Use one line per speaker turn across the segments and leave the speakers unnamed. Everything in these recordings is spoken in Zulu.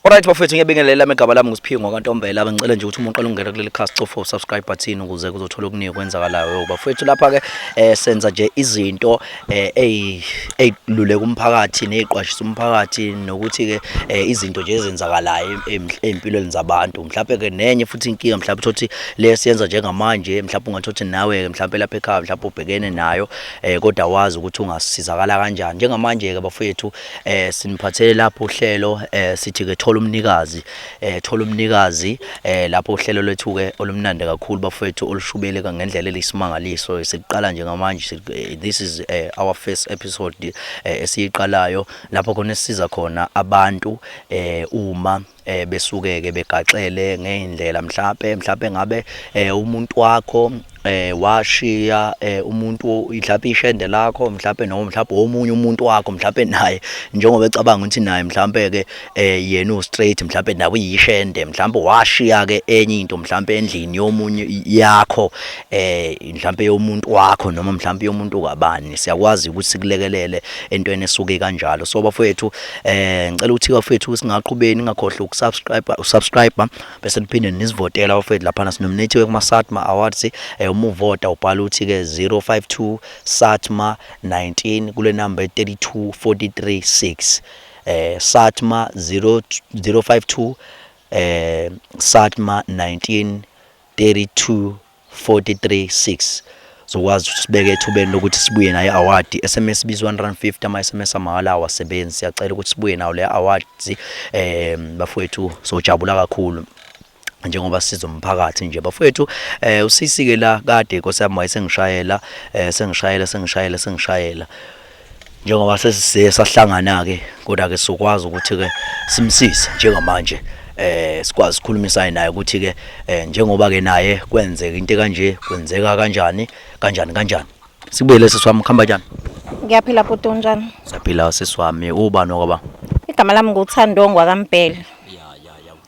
Alright bafethu, ngiyabingelela. Igama lami nguSiphingo kaNtombela. Bengicela nje ukuthi uma uqala ukungena kuleli khasi, cofa u-subscribe button ukuze kuzothola okuningi okwenzakalayo. Bafethu, lapha ke senza nje izinto ey'luleka umphakathi ney'qwashisa umphakathi, nokuthi ke izinto nje ezenzakalayo ey'mpilweni zabantu. Mhlawumbe ke nenye futhi inkinga, mhlawumbe uthole ukuthi le siyenza njengamanje, mhlawumbe ungathola ukuthi nawe mhlawumbe lapha ekhaya mhlawumbe ubhekene nayo, kodwa wazi ukuthi ungasizakala kanjani. Njengamanje ke bafethu, siniphathele lapho uhlelo, sithi ke thola umnikazi, thola umnikazi, lapho uhlelo lwethu ke olumnandi kakhulu bafethu, olushubele ngendlela elisimangaliso. Siqala njengamanje, this is our first episode esiyiqalayo, lapho khona esisiza khona abantu uma besuke ke begaxele ngeindlela, mhlambe ngabe umuntu wakho washiya umuntu, mhlambe ishende lakho, mhlambe noma mhlambe omunye umuntu wakho, mhlambe naye njengoba ecabanga ukuthi naye mhlambe ke yena u straight, mhlambe nawe uyishende, mhlambe washiya ke enye into mhlambe endlini yomunye yakho, mhlambe yomuntu wakho noma mhlambe yomuntu kabani. Siyakwazi ukuthi sikulekelele entweni esuke kanjalo. So bafowethu, ngicela ukuthi bafowethu singaqhubeni, ningakhohlwa ukusubscribe, usubscribe, bese niphinde nisivotela bafowethu. Lapha sinominate kuma SATMA Awards. Uma uvota ubhala uthi ke 052 SATMA 19 kule number 32436, SATMA 052 SATMA 19 32 436. Zokwazi ukuthi sibeke ethubeni lokuthi sibuye nayo award. SMS bizwa 150, ama SMS amahhala awasebenzi. Siyacela ukuthi sibuye nayo le awards, bafowethu, sojabula kakhulu njengoba siza umphakathi nje bafowethu. Usisi ke la kade, Nkosi yami, wayesengishayela, sengishayela, sengishayela, sengishayela, njengoba sesise sahlangana ke, kodwa ke sokwazi ukuthi ke simsise njengamanje, sikwazi ukukhulumisana naye ukuthi ke njengoba ke naye kwenzeka into kanje, kwenzeka kanjani, kanjani, kanjani. Sibuyele sisi wami, kuhamba kanjani?
Ngiyaphila bhuti, unjani?
Siyaphila sisi wami. Ubani wakaba?
Igama lami nguThandongwa kaMbhele.
Ya,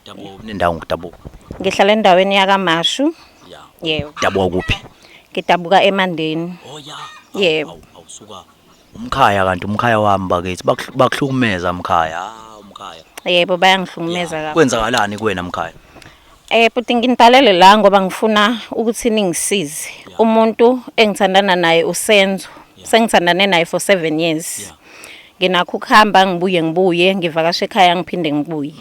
udabuka nendawo, ngidabuka.
Ngihlala endaweni yakaMashu. Yebo.
Dabuka kuphi?
Ngidabuka eMandeni.
Oh ya.
Yebo.
Awusuka umkhaya, kanti umkhaya wami bakithi bakuhlukumeza mkhaya, ah umkhaya.
Yebo, bayangihlukumeza kakhulu.
Kwenzakalani kuwena mkhaya?
Bhuti, nginidalele la ngoba ngifuna ukuthi ningisize. Umuntu engithandana naye uSenzo. Sengithandane naye for 7 years. Nginakho ukuhamba ngibuye, ngibuye ngivakashe ekhaya, ngiphinde ngibuye.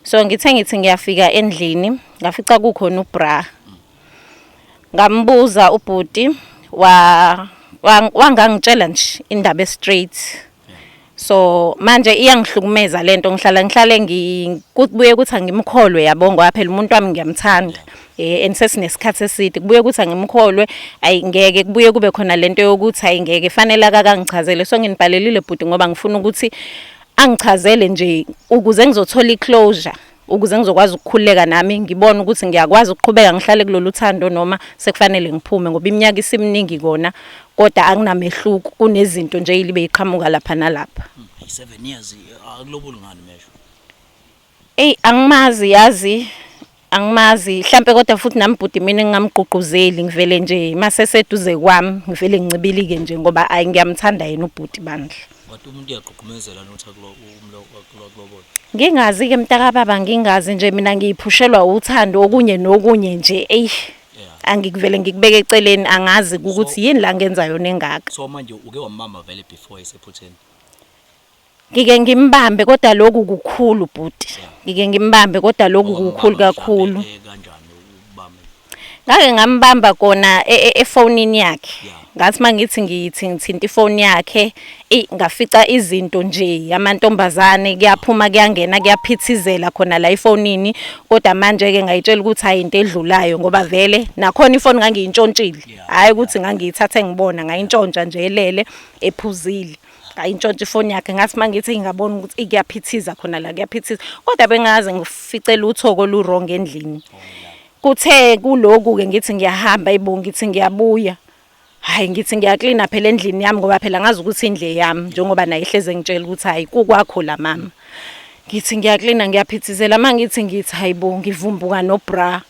So ngithe ngithi ngiyafika endlini, ngafica kukhona ubra. Ngambuza ubhuti, wangangitshela nje indaba straight. So manje iyangihlukumeza lento, ngihlale kubuye ukuthi angimkholwe, yabo, ngoba phela umuntu wami ngiyamthanda. And sesinesikhathi eside, kubuye ukuthi angimkholwe, ayingeke kubuye kube khona lento yokuthi ayingeke fanele akakangichazele. So nginibhalelile bhuti ngoba ngifuna ukuthi angichazele nje ukuze ngizothola i-closure, ukuze ngizokwazi ukukhululeka nami, ngibone ukuthi ngiyakwazi ukuqhubeka ngihlale kulolu thando noma sekufanele ngiphume, ngoba iminyaka isiminingi kona, kodwa anginamehluko, kunezinto nje eyilibe iqhamuka lapha nalapha.
7 years, akulobuli ngani mesho?
Eyi, angimazi, yazi, angimazi mhlampe, kodwa futhi nami bhuti mina ngingamgqugquzeli, ngivele nje mase seduze kwami ngivele ngincibilike nje, ngoba ayi, ngiyamthanda yena ubhuti bandla.
Kodwa umuntu uyagqugqumezela nokuthi akulobola.
Ngingazi ke mntakababa, ngingazi nje, mina ngiyiphushelwa uthando, okunye nokunye nje, eyi, angikuvele ngikubeke eceleni, angazi ukuthi yini la ngenza yona engaka.
So manje uke wamama vele before esephutheni?
Ngike ngimbambe, kodwa lokhu kukhulu bhuti. Ngike ngimbambe, kodwa lokhu kukhulu kakhulu.
Kanjani ukubamba?
Ngake ngambamba kona efonini yakhe. Ngathi mangithi ngithi ngithinta ifoni yakhe, eyi, ngafica izinto nje amantombazane, kuyaphuma kuyangena, kuyaphithizela khona la efonini, kodwa manje ke ngayitshela ukuthi hayi, into edlulayo, ngoba vele nakhona ifoni ngangiyintshontshile. Hayi ukuthi ngangiyithathe ngibona, ngayintshontsha nje elele ephuzile. Ngayintshontsha ifoni yakhe, ngathi mangithi ngabona ukuthi kuyaphithiza khona la, kuyaphithiza, kodwa bengaze ngifice lutho olu-wrong endlini. Kuthe kuloku ke ngithi ngiyahamba, ayibo, ngithi ngiyabuya, hayi, ngithi ngiyaklina phela endlini yami, ngoba phela ngazi ukuthi indlu yami, njengoba naye ehleze ngitshela ukuthi hayi, kukwakho la mama. Ngithi ngiyaklina, ngiyaphithizela, mangithi ngithi hayibo, ngivumbuka nobra.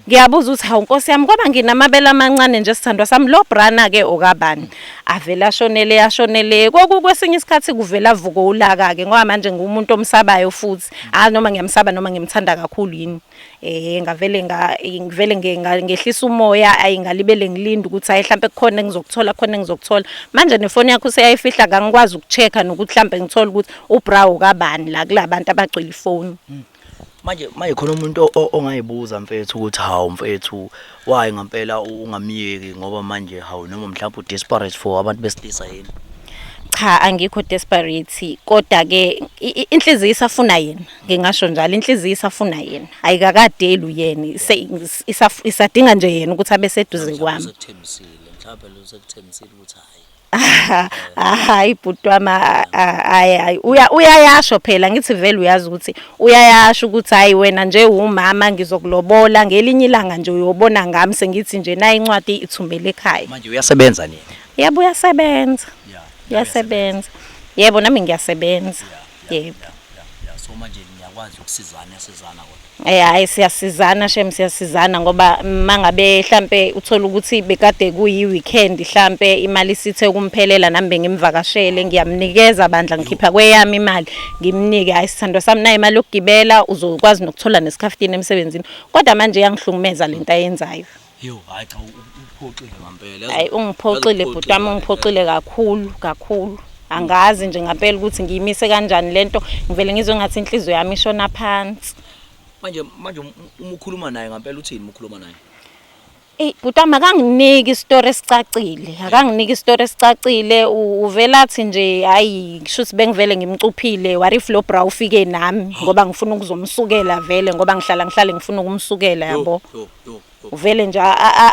Ngiyabuza ukuthi hawu Nkosi yami ngoba nginamabele amancane nje sithandwa sami lo brana ke okabani avele ashonele ashonele kwesinye isikhathi kuvela avuke ulaka ke ngoba manje ngumuntu omsabayo futhi hayi noma ngiyamsaba noma ngimthanda kakhulu yini eh ngavele nga ngivele ngehlisa umoya ayi ngalibele ngilinda ukuthi hayi mhlambe kukhona engizokuthola khona engizokuthola manje nefoni yakho useyayifihla kangikwazi ukucheck-a nokuthi mhlambe ngithole ukuthi ubra ukabani la kulabantu abagcwele ifoni hmm.
Manje manje khona umuntu ongayibuza mfethu ukuthi hawu mfethu why ngampela ungamyeki ngoba manje hawu noma mhlawumbe u-desperate for abantu besilisa yini?
Cha angikho desperate kodwa ke inhliziyo isafuna yena ngingasho njalo inhliziyo isafuna yena ayikakadeli uyena isadinga nje yena ukuthi abe seduze kwami.
Usekuthembisile mhlawumbe lo usekuthembisile ukuthi hayi
Hayi bhuti wami hayi hayi uyayasho phela ngithi vele uyazi ukuthi uyayasho ukuthi hayi wena nje umama ngizokulobola ngelinye ilanga nje uyobona ngami sengithi nje nayi incwadi ithumele ekhaya.
Manje uyasebenza nini?
Yebo uyasebenza. Uyasebenza. Yebo nami ngiyasebenza. Yebo.
So manje niyakwazi ukusizana yasizana kodwa.
Eh hayi siyasizana shem siyasizana ngoba mangabe mhlambe uthola ukuthi bekade kuyi weekend mhlambe imali isithe ukumphelela nami bengimvakashele ngiyamnikeza bandla ngikhipha kweyami imali ngimnike hayi sithandwa sami nayo imali yokugibela uzokwazi nokuthola nesikhafutini emsebenzini kodwa manje iyangihlukumeza lento ayenzayo.
Yo hayi cha uphoxile ngampela.
Hayi ungiphoxile bhuti wami ungiphoxile kakhulu kakhulu. Angazi nje ngampela ukuthi ngiyimise kanjani lento ngivele ngizwe ngathi inhliziyo yami ishona phansi.
Manje manje uma ukhuluma naye ngampela uthini uma ukhuluma naye?
Ey bhuti wami akanginiki isitori esicacile, akanginiki isitori esicacile uvela athi nje hayi kushuthi bengivele ngimcuphile what if lo bra ufike nami ngoba ngifuna ukuzomsukela vele ngoba ngihlala ngihlale ngifuna ukumsukela yabo.
Yo yo.
Uvele nje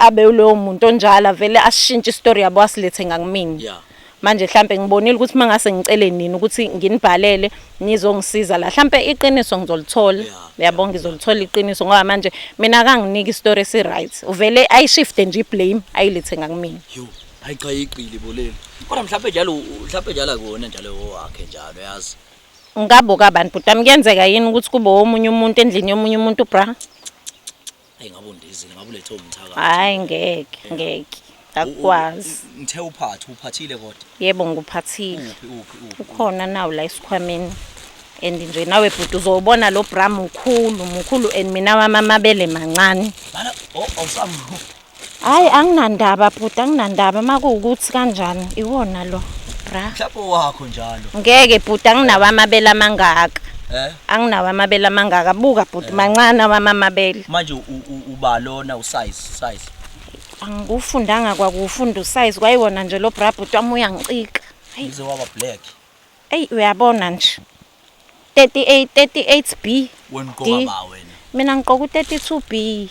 abe ulowo muntu onjalo avele asishintshe isitori yabo asilethe ngakumina.
Yeah.
Manje mhlambe ngibonile ukuthi mangase ngicele nini ukuthi nginibhalele nizongisiza la mhlambe iqiniso ngizolithola. Yabo ngizolithola iqiniso ngoba manje mina akanginiki isitori esi right. Uvele ayishifte nje iblame ayilethe ngakumina.
Yo, hayi cha iqili boleli. Kodwa mhlambe njalo mhlambe njalo akuwona njalo owakhe njalo yazi.
Ngabo kabani bhuti wami kuyenzeka yini ukuthi kube omunye umuntu endlini yomunye umuntu bra?
Hayi ngabe undizile ngabe ulethe umthakathi.
Hayi ngeke ngeke akukwazi.
Ngithe uphathe uphathile kodwa.
Yebo nguphathile.
Uphi uphi uphi.
Ukhona nawu la esikhwameni. And nje nawe bhuti uzobona lo bra mukhulu mukhulu and mina wami amabele mancane.
Bana oh awusami.
Hayi anginandaba bhuti anginandaba makuwukuthi kanjani iwona lo bra.
Mhlawumbe wakho njalo.
Ngeke bhuti anginawo amabele amangaka.
Eh?
Anginawo amabele amangaka buka bhuti mancane awami amabele.
Manje uba lona usize size.
Angikufundanga kwakufunda usize kwayiwona nje lo bra bhuti wami uyangicika.
Hayi. Uze waba black.
Eyi uyabona nje. 38 38B.
Wena ugqoka ba wena?
Mina ngigqoka u32B.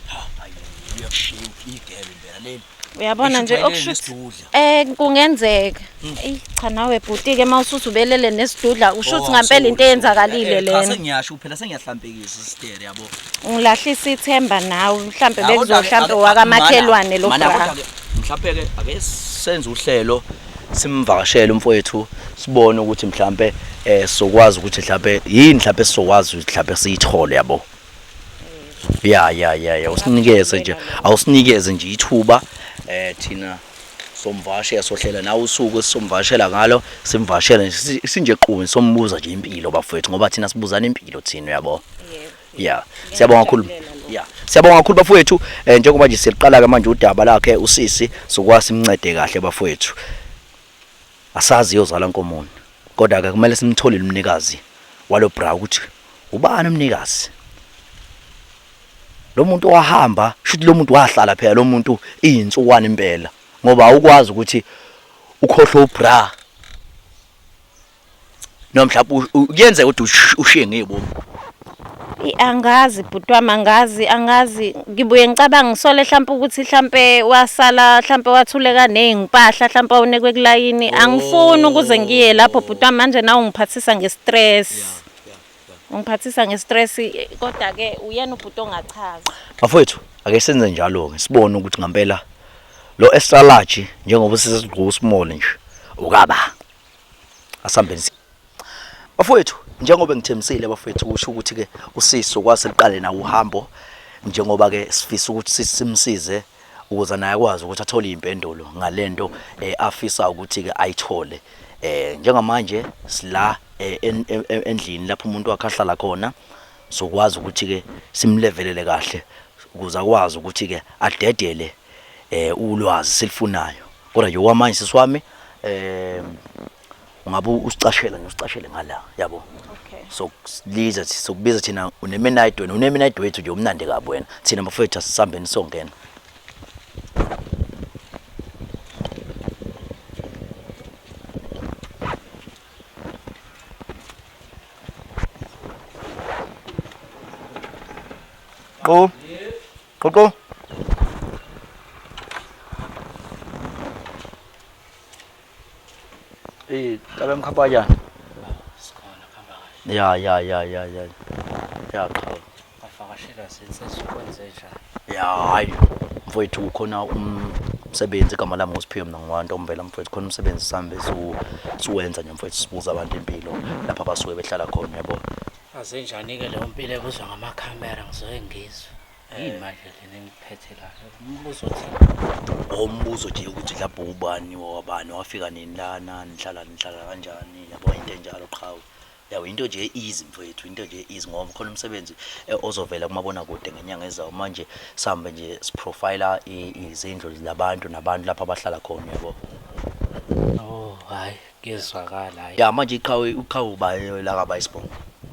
Ha, hayi uyakushiya igebe impela leli.
Uyabona nje okushuthi eh kungenzeka. Hmm. Eyi cha nawe bhuti ke mawusuthi ubelele nesidudla ushuthi oh, ngampela into eyenzakalile
eh,
lena.
Cha sengiyasho phela sengiyahlambekisa sister yabo.
Ngilahlisa ithemba nawe mhlambe bekuzohlambe wakamakhelwane lo bra.
Mhlambe ke ake senze uhlelo simvakashele umfowethu sibone ukuthi mhlambe eh sizokwazi ukuthi mhlambe yini mhlambe sizokwazi ukuthi mhlambe siyithole yabo. Ya ya ya ya usinikeze nje awusinikeze nje ithuba eh thina somvakashela sohlela nawe usuku esomvakashela ngalo simvakashele sinje qumi sombuza nje impilo bafowethu ngoba thina sibuzana impilo thina uyabo. Yeah. Siyabonga kakhulu. Yeah. Siyabonga kakhulu bafowethu eh, njengoba nje siliqala ke manje udaba lakhe usisi sokwazi simncede kahle bafowethu. Asazi yozala nkomoni. Kodwa ke kumele simthole umnikazi walo bra ukuthi ubani umnikazi. Lo muntu wahamba, shuthi lo muntu wahlala phela lo muntu izinsukwana impela ngoba awukwazi ukuthi ukhohlwe ubra noma mhlawumbe kuyenzeka ukuthi ushiye ngebomu
Angazi bhuti wami angazi angazi ngibuye ngicabanga ngisole hlampe ukuthi hlampe wasala hlampe wathuleka nezimpahla hlampe awunekwe kulayini angifuni ukuze ngiye lapho bhuti wami manje nawe ungiphathisa ngestress ungiphathisa ngestress kodwa ke uyena ubhuti ongachaza
bafowethu ake senze njalo ke sibone ukuthi ngampela lo extra large njengoba sisesigqoka small nje ukaba asambeni bafowethu njengoba ngithembisile bafowethu kusho ukuthi ke usisi kwase liqale nawo uhambo. Njengoba ke sifisa ukuthi simsize ukuze naye akwazi ukuthi athole izimpendulo ngalento eh, afisa ukuthi ke ayithole. Eh njengamanje sila eh, endlini lapho umuntu wakhe ahlala khona sokwazi ukuthi ke simlevelele kahle ukuze akwazi ukuthi ke adedele eh ulwazi silifunayo. Kodwa nje okwamanje sisi wami eh ungabe usicashela nje usicashele ngala yabo.
Okay.
So liza sokubiza thina uneminite wena uneminite wethu nje umnandi kabi wena. Thina bafethu asisambeni songena. Qo. Qo qo. Eh, tabe mkhapanyana.
Sikhona kuhamba kahle.
Ya ya ya ya ya. Ya qha.
Bavakashela zinsizwa kwenze njani?
Ya hayi. Mfowethu khona umsebenzi igama lami nguSiphiwe mina ngwantombela mfowethu khona umsebenzi sambe siwenza nje mfowethu sibuza abantu impilo lapha abasuke behlala khona yabo.
Azenjani-ke leyo mpilo ebuzwa ngamakhamera ngizoke ngizwe. Yini manje lena engiphethe la? Umbuzo uthini?
Umbuzo nje ukuthi lapho ubani wabani wafika nini lana nihlala nihlala kanjani yabo into enjalo qhawe. Yabo into nje easy mfowethu into nje easy ngoba khona umsebenzi eh, ozovela kumabonakude ngenyanga ezayo manje sihambe nje siprofila izindlu labantu nabantu lapho abahlala khona yabo.
Oh, hayi kuyezwakala hayi.
Ya manje iqhawe uqhawe uba la kaba isibongo.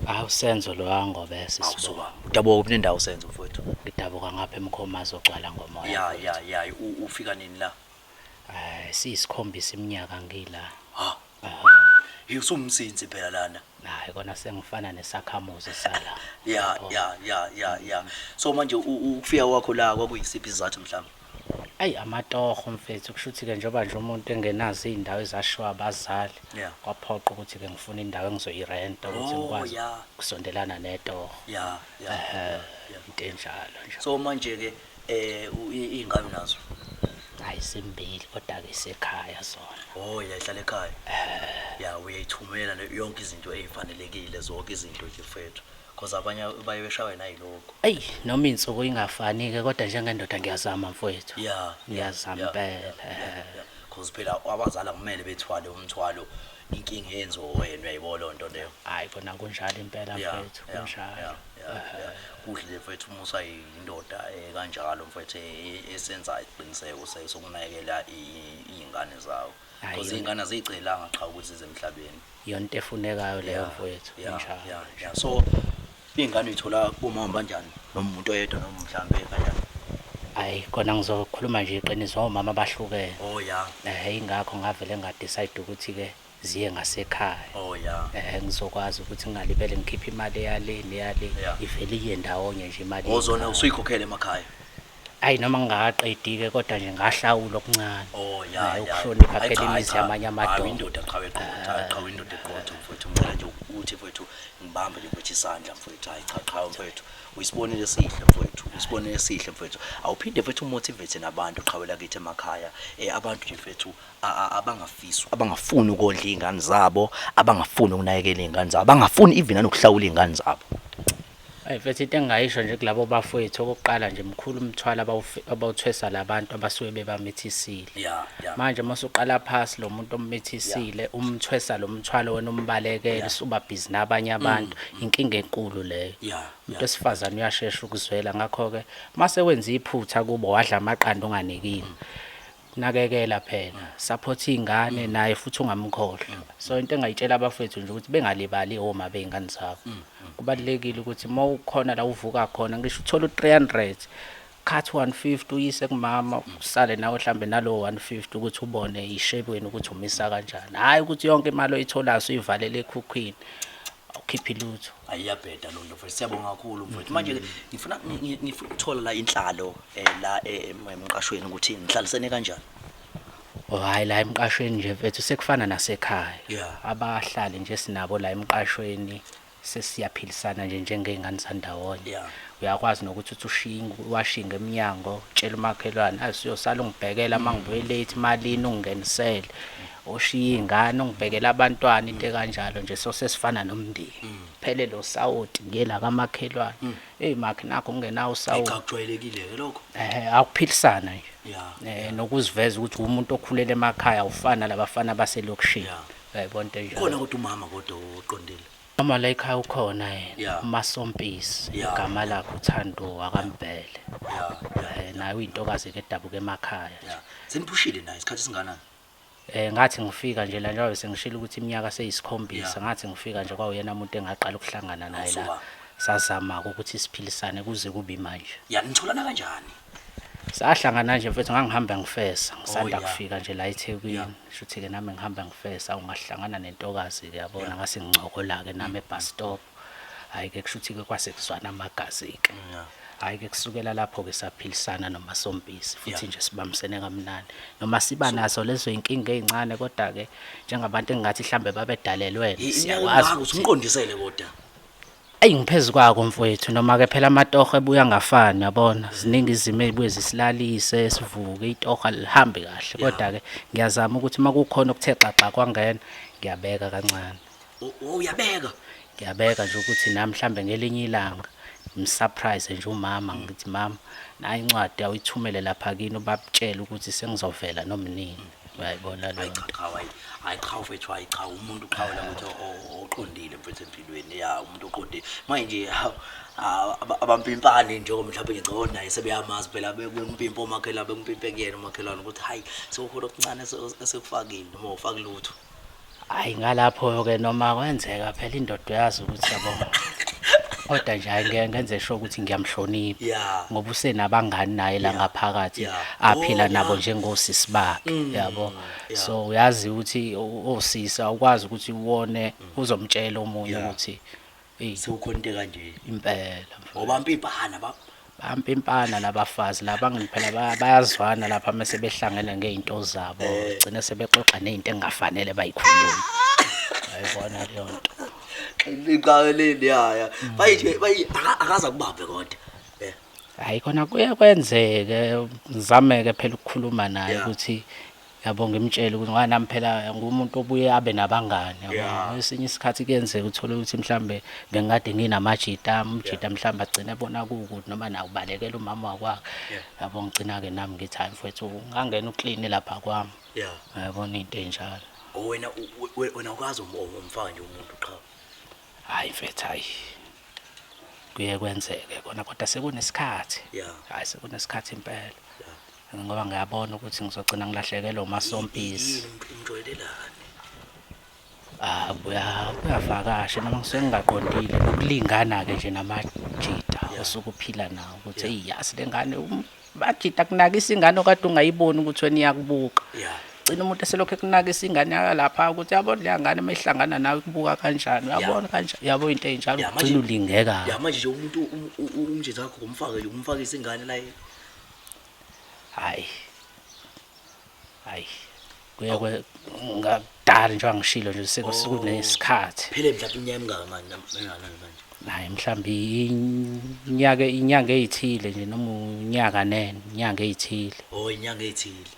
Hawu Senzo lo wangobese isibongo.
Udabuka kuphi nendawo Senzo mfowethu?
Ngidabuka ngapha eMkhomazi ogcwala ngomoya.
Ya ya ya ufika nini la?
Eh siyisikhombisa iminyaka ngila.
Ha. Hey usumsinsi phela lana.
Hayi kona sengifana nesakhamuzi sala.
Ya ya ya ya ya. So manje ukufika kwakho la kwakuyisiphi isizathu mhlawumbe?
Ayi amatoho mfethu kusho ukuthi ke njengoba nje umuntu engenazo izindawo ezashiwa abazali
Yeah.
kwaphoqa ukuthi ke ngifune indawo engizoyirenta ukuthi
Oh,
ngikwazi
yeah.
ukusondelana netoho.
Ya ya.
Eh into enjalo nje.
So manje ke eh iy'ngane nazo.
Hayi zimbili kodwa ke isekhaya zona.
Oh yayihlala ekhaya. Ya uyayithumela yonke izinto ezifanelekile zonke izinto nje mfethu. Cause abanye baye beshawe nayilokho.
Eyi noma insuku ingafani ke kodwa njengendoda ngiyazama mfowethu.
Yeah.
Ngiyazama impela. Eh.
Cause phela abazali akumele bethwale umthwalo inkinga yenziwe wena uyayibona leyo nto leyo.
Hayi kona kunjalo impela
Yeah,
mfowethu
yeah,
kunjalo.
yeah, yeah, yeah. Kuhle nje mfethu uma usayindoda eh, kanjalo mfethu eh, esenza isiqiniseko sokunakekela iy'ngane zawo.
Hhayi,
Cause
yona-
iy'ngane aziyicelanga qha ukuthi zize emhlabeni.
Yonto efunekayo leyo
Yeah,
mfowethu
yeah,
kunjalo.
yeah, yeah. So iy'ngane uyithola kumama banjani? Noma umuntu oyedwa noma mhlambe kanjani?
Hayi kona ngizokhuluma nje iqiniso omama bahlukene.
Oh yeah.
Eh ingakho ngavele ngadecide ukuthi ke ziye ngasekhaya.
Oh yeah.
Eh ngizokwazi ukuthi ngingalibele ngikhiphe imali eyale neyale
Yeah.
ivele iye ndawonye nje imali.
Ozona
yekhaya.
usuyikhokhele emakhaya.
Ayi noma ngingakaqedi ke kodwa nje ngahlawula okuncane.
Oh ya
Eh,
ya.
ukuhlonipha
Hayi
phela
cha, hayi
imizi
cha.
yamanye
Hayi
amadoda.
indoda qhawe qotho, hayi qhawe indoda eqotho mfowethu. Ngicela nje ukuthi mfowethu ngibambe nje mfowethu isandla mfowethu. Hayi cha qhawe mfowethu. Uyisibonelo esihle mfowethu. Uyisibonelo esihle mfowethu. Awuphinde mfowethu umotivate nabantu qhawe lakithi emakhaya. Eh abantu nje mfowethu abangafisi abangafuni ukondla izingane zabo, abangafuni ukunakekela izingane zabo, abangafuni even nanokuhlawula izingane zabo.
Ayi mfethu into engingayisho nje kulabo bafowethu okokuqala nje mkhulu umthwalo abawuthwesa labantu abasuke bebamithisile.
Yeah, yeah.
Manje uma usuqala phasi lo muntu ommithisile umthwesa lo mthwalo wena umbalekele usuba busy nabanye abantu inkinga enkulu leyo.
Yeah,
Umuntu wesifazane uyashesha ukuzwela ngakho-ke mase wenza iphutha kubo wadla amaqanda unganikiwe. Nakekela phela, support iy'ngane naye futhi ungamkhohlwa. So into engayitshela abafowethu nje ukuthi bengalibali oma bey'ngane zabo. Kubalulekile ukuthi uma ukhona la uvuka khona ngisho uthole u-300 cut 150 uyise kumama usale nawe mhlambe nalowo 150 ukuthi ubone ishebweni ukuthi umisa kanjani. Hhayi ukuthi yonke imali oyitholayo usuyivalele ekhukhwini awukhiphi lutho.
Ayiyabheda loo nto mfethu siyabonga kakhulu mfethu manje ke ngifuna ngifuna ukuthola la inhlalo eh, la eh, emqashweni ukuthi nihlalisene kanjani
Oh, hhayi la emqashweni nje mfethu sekufana nasekhaya.
Yeah.
Abahlali nje sinabo la emqashweni. Sesiyaphilisana nje njengey'ngane zandawonye.
Yeah.
Uyakwazi nokuthi uthi ushiye washinge emnyango, tshela umakhelwane, asiyosala ungibhekela uma ngibuye late malini ungingenisele. Ushiye iy'ngane ungibhekele abantwana into ekanjalo nje so sesifana nomndeni. Phele lo sawoti ngiye la kamakhelwane. Eyi makhi nakho ngingenawo usawoti.
Cha kujwayelekile-ke lokho.
Akuphilisana nje.
Yeah.
Nokuziveza ukuthi umuntu okhulele emakhaya awufani nalabafana baselokishini.
Yeah.
Uyayibona into enjalo.
Khona kodwa umama kodwa oqondile.
Mama la ekhaya ukhona yena.
Yeah.
UMasompisi
Yeah.
igama lakhe uThando wakaMbhele.
Yeah.
Naye uyintokazi ke edabuka emakhaya nje.
Yeah. Seniphushile naye isikhathi esinganani?
Ngathi ngifika nje la njengoba sengishilo ukuthi iminyaka seyisikhombisa
Yeah.
ngathi ngifika nje kwawuyena umuntu engaqala ukuhlangana naye la.
Awusuka.
Sazama ukuthi siphilisane kuze kube manje.
Ya nitholana kanjani?
Sahlangana nje mfethu ngangihamba ngifesa ngisanda
Oh, yeah.
kufika nje la eThekwini.
Yeah.
Shuthi ke nami ngihamba ngifesa ungahlangana nentokazi ke yabona
Yeah.
ngase ngincokola ke nami ebus stop. Hayi ke kushuthi ke kwase kuzwana amagazi ke.
Yeah.
Hayi ke kusukela lapho ke saphilisana noMasompisi futhi
Yeah.
nje sibambisene kamnandi. Noma siba nazo lezo inkinga ezincane kodwa ke njengabantu engathi mhlambe babedalelwene siyakwazi
Siyakwazi ukuthi umqondisele kodwa.
Eyi ngiphezu kwako mfowethu noma ke phela amatoho ebuya ngafani yabona ziningi izimo ezibuye zisilalise sivuke itoho alihambi kahle kodwa ke ngiyazama ukuthi uma kukhona okuthe xaxa kwangena ngiyabeka kancane.
Uyabeka.
Ngiyabeka nje ukuthi nami mhlambe ngelinye ilanga ngimsurprise nje umama ngithi mama nayi incwadi awuyithumele lapha kini ubabutshele ukuthi sengizovela noma nini. Uyayibona leyo
Hayi
nto.
cha cha hayi. Hayi cha mfethu hayi cha umuntu uqhawela ukuthi oqondile mfethu empilweni. Ya umuntu oqondile. Manje abampimpani njengoba mhlawumbe ngicabanga naye sebeyamazi phela bekumpimpa omakhelwane bekumpimpe kuyena umakhelwane ukuthi hayi sekukhona okuncane esekufakile noma ufaki lutho.
Hayi ngalapho ke noma kwenzeka phela indoda uyazi ukuthi yabo. Kodwa nje hayi ngeke ngenze sure ukuthi ngiyamhlonipha.
Yeah.
Ngoba usenabangani naye la
Yeah.
ngaphakathi
Yeah.
aphila
Oh,
nabo
yeah.
njengosisi bakhe yabo.
yeah.
So uyazi ukuthi osisi awukwazi ukuthi uwone uzomtshela omunye
Yeah.
ukuthi eh
Sekukhona into kanje.
impela mfowethu.
Ngoba mpimpana ba
Bampimpana labafazi laba ngiphela bayazwana lapha mase behlangene ngeinto zabo gcine sebexoxa nezinto engafanele bayikhulume. Ayibona leyo nto.
Liqaweleni ya ya. Bayi bayi akaza kubambe kodwa. Eh.
Hayi khona kuye kwenzeke ngizame-ke phela ukukhuluma naye
Yeah.
ukuthi yabo ngimtshele ukuthi ngoba nami phela ngumuntu obuye abe nabangani yabo.
Yeah.
Kwesinye isikhathi kuyenzeka uthole ukuthi mhlambe bengikade nginamajita ami, umjita mhlambe agcine ebona kuwukuthi noma naye ubalekela umama wakwakhe.
Yeah.
Yabo ngigcina-ke nami ngithi hhayi mfowethu ungangena uklini lapha kwami.
Yeah.
Uyabona into ey'njalo.
Oh wena wena ukazi umfaka nje umuntu qha.
Hhayi mfethu hhayi. Kuye kwenzeke kona kodwa sekunesikhathi.
Yeah.
Hhayi sekunesikhathi impela. Ngoba ngiyabona ukuthi ngizogcina ngilahlekelwe uMasompisi.
Umjoyelelani?
Ah kuyavakasha noma ngisuke ngingaqondile ukulingana ke nje namajita osuke uphila nawo ukuthi hey yazi lengane bajita kunakisa ingane okade ungayiboni ukuthi wena iyakubuka.
Yeah.
Gcina umuntu eselokhu ekunakisa ingane yakalapha ukuthi yabona leya ngane mayihlangana nawe ikubuka kanjani uyabona kanjani yabo into ey'njalo
Yeah,
ugcina ulingeka.
Ya manje nje umuntu umjita wakho umfake umfakise ingane la.
Hayi. Hayi. Kuye ngakudala nje angishilo nje sekunesikhathi.
Phele mhlawumbe iminyaka emingaka manje enganani manje.
Hayi mhlambi inyaka inyanga ezithile nje noma unyaka nene inyanga ezithile.
Oh inyanga ezithile.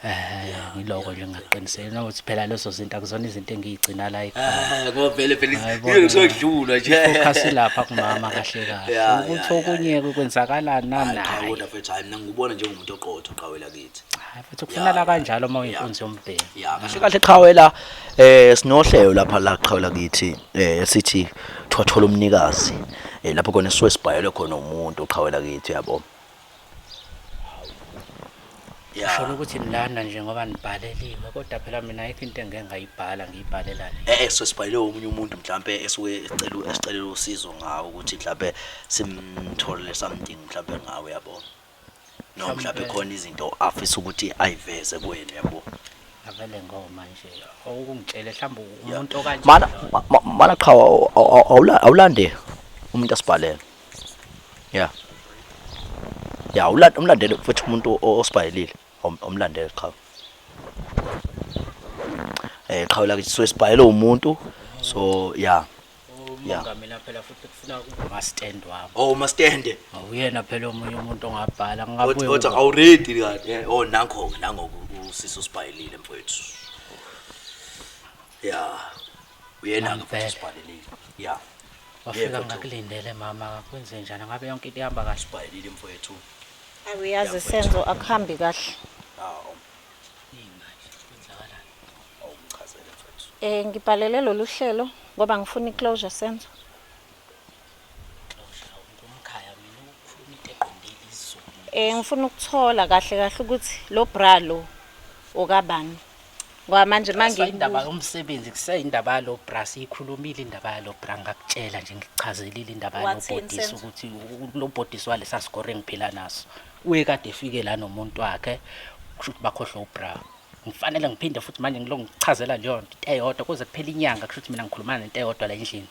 Ngiloko nje ngaqiniseka ukuthi phela lezo zinto akuzona izinto engiyigcina la ekhaya.
Ngoba vele vele
Hayi, bona.
kusoyidlula nje.
Focus lapha kumama kahle kahle.
Yeah,
Ukuthi
yeah,
okunye kwenzakalani nani
Hayi cha
hayi.
kodwa mfethu hayi mina ngikubona njengomuntu oqotho qhawela kithi.
Hayi futhi kufuneka kanjalo uma uyinkunzi yombhemi.
Ya kahle kahle qhawela sinohlelo lapha la qhawela kithi sithi thwathola umnikazi lapho khona sisuke sibhayelwe khona umuntu oqhawela kithi yabo. Ya.
Usho ukuthi nilana nje ngoba nibhaleliwe kodwa phela mina ayikho into engeke ngayibhala ngiyibhalela le.
So sibhayelwe omunye umuntu mhlambe esuke ecela esicelela usizo ngawo ukuthi mhlambe simtholele something mhlambe ngawe yabo. No mhlambe khona izinto afisa ukuthi ayiveze kuwena yabo.
Avele ngoma nje okungitshele mhlawumbe umuntu okanje.
Mana mana qhawa awulande umuntu asibhalele. Yeah. Yeah, umlandele futhi umuntu osibhalelile, umlandele qhawe. Qhawe la so sibhalele umuntu so yeah.
Ukubonga mina phela futhi kufuna uma-stand wami.
Oh, uma-stand.
Uyena phela omunye umuntu ongabhala ngabuye.
Othi awuready kanti. Oh, nango-ke nango usisi usibhalelile mfowethu. Ya. Uyena-ke futhi usibhalelile. Ya.
Wafika ngakulindele mama, kwenze njani? Ngabe yonke into ihamba kahle?
Usibhalelile mfowethu.
Awuyazi Senzo akuhambi kahle.
Hawu.
Yini manje? Kwenzakalani?
Awumchazele mfowethu.
Ngibhalele lolu hlelo ngoba ngifuna i-closure Senzo.
Closure ngumkhaya mina ukhuluma into eqondile isiZulu.
Ngifuna ukuthola kahle kahle ukuthi lo bra lo okabani. Ngoba manje
Indaba yomsebenzi kuseyindaba yalo bra, siyikhulumile indaba yalo bra, ngakutshela nje ngikuchazelile indaba yalo
Wathini
bhodisi
Senzo?
ukuthi lo bhodisi walesa sigore engiphila naso. Uye kade efike la nomuntu wakhe, kusho ukuthi bakhohlwe ubra. Ngifanele ngiphinde futhi manje ngilo ngichazela leyo nto into eyodwa kuze kuphele inyanga, kusho ukuthi mina ngikhuluma nento eyodwa la endlini.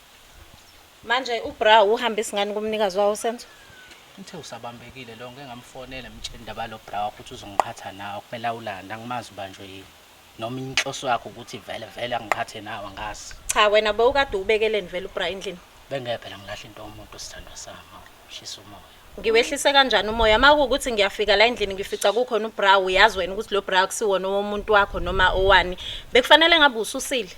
Manje ubra uhambisa ngani kumnikazi wawo Senzo?
Ngithe usabambekile lo, ngeke ngamfonela ngimtshele indaba yalo bra wakho ukuthi uzongiqhatha nawe, kumele awulande, angimazi ubanjwe yini. Noma inhloso yakho ukuthi vele vele angiqhathe nawe, angazi.
Cha wena bewukade ubekeleni vele ubra endlini.
Bengeke phela ngilahla into yomuntu sithandwa sami, hlisa umoya.
Ngiwehlise kanjani umoya uma kuwukuthi ngiyafika la endlini ngifica kukhona ubra, uyazi wena ukuthi lo bra akusiwona owomuntu wakho noma owani. Bekufanele ngabe ususile.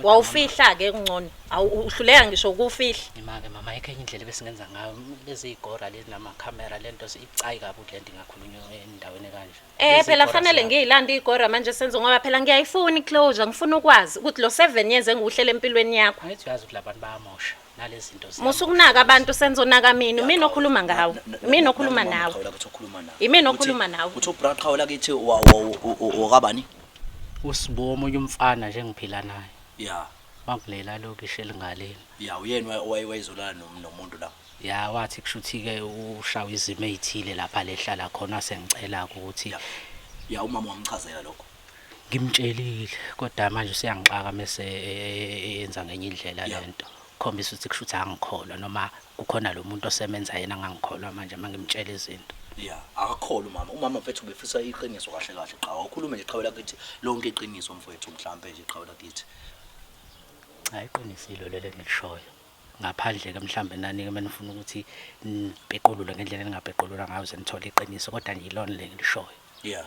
Wawufihla ke kungcono. Uhluleka ngisho ukufihla.
Imake mama, ayikho enye indlela ebesingenza ngayo lezi igora lezi namakhamera lento icayi kabi ukuthi lento ingakhulunywa endaweni kanje.
Phela fanele ngiyilande igora manje Senzo ngoba phela ngiyayifuna i-closure, ngifuna ukwazi ukuthi lo 7 years engiwuhlele empilweni yakho.
Angithi uyazi ukuthi labantu bayamosha nalezi zinto ziyamosha.
Musukunaka abantu Senzo, naka mina, mina okhuluma ngawe. Mina okhuluma nawe. Imina okhuluma nawe.
Uthi ubra qhawula kithi wakabani?
Usibo omunye umfana nje engiphila naye.
Ya.
Wakulela lokishi elingaleni.
Ya, uyena wayezolala nomuntu la.
Ya, wathi kushuthi ke ushawa izimo ezithile lapha lehlala khona, sengicela ukuthi
Ya, umama wamchazela lokho.
Ngimtshelile kodwa manje useyangixaka mase yenza ngenye indlela lento. Khombisa ukuthi kushuthi angikholwa noma kukhona lo muntu osemenza yena angangikholwa manje mangimtshela izinto.
Ya, akakholwa umama. Umama mfethu ubefisa iqiniso kahle kahle qha. Awukhulume nje qhawela kithi lonke iqiniso mfethu, mhlambe nje qhawela kithi.
Hayi, iqinisile lelo engilishoyo. Ngaphandle ke mhlambe nani ke menifuna ukuthi nipequlule ngendlela eningapequlula ngayo ze nithole iqiniso, kodwa nje ilona le ngilishoyo.
Yeah.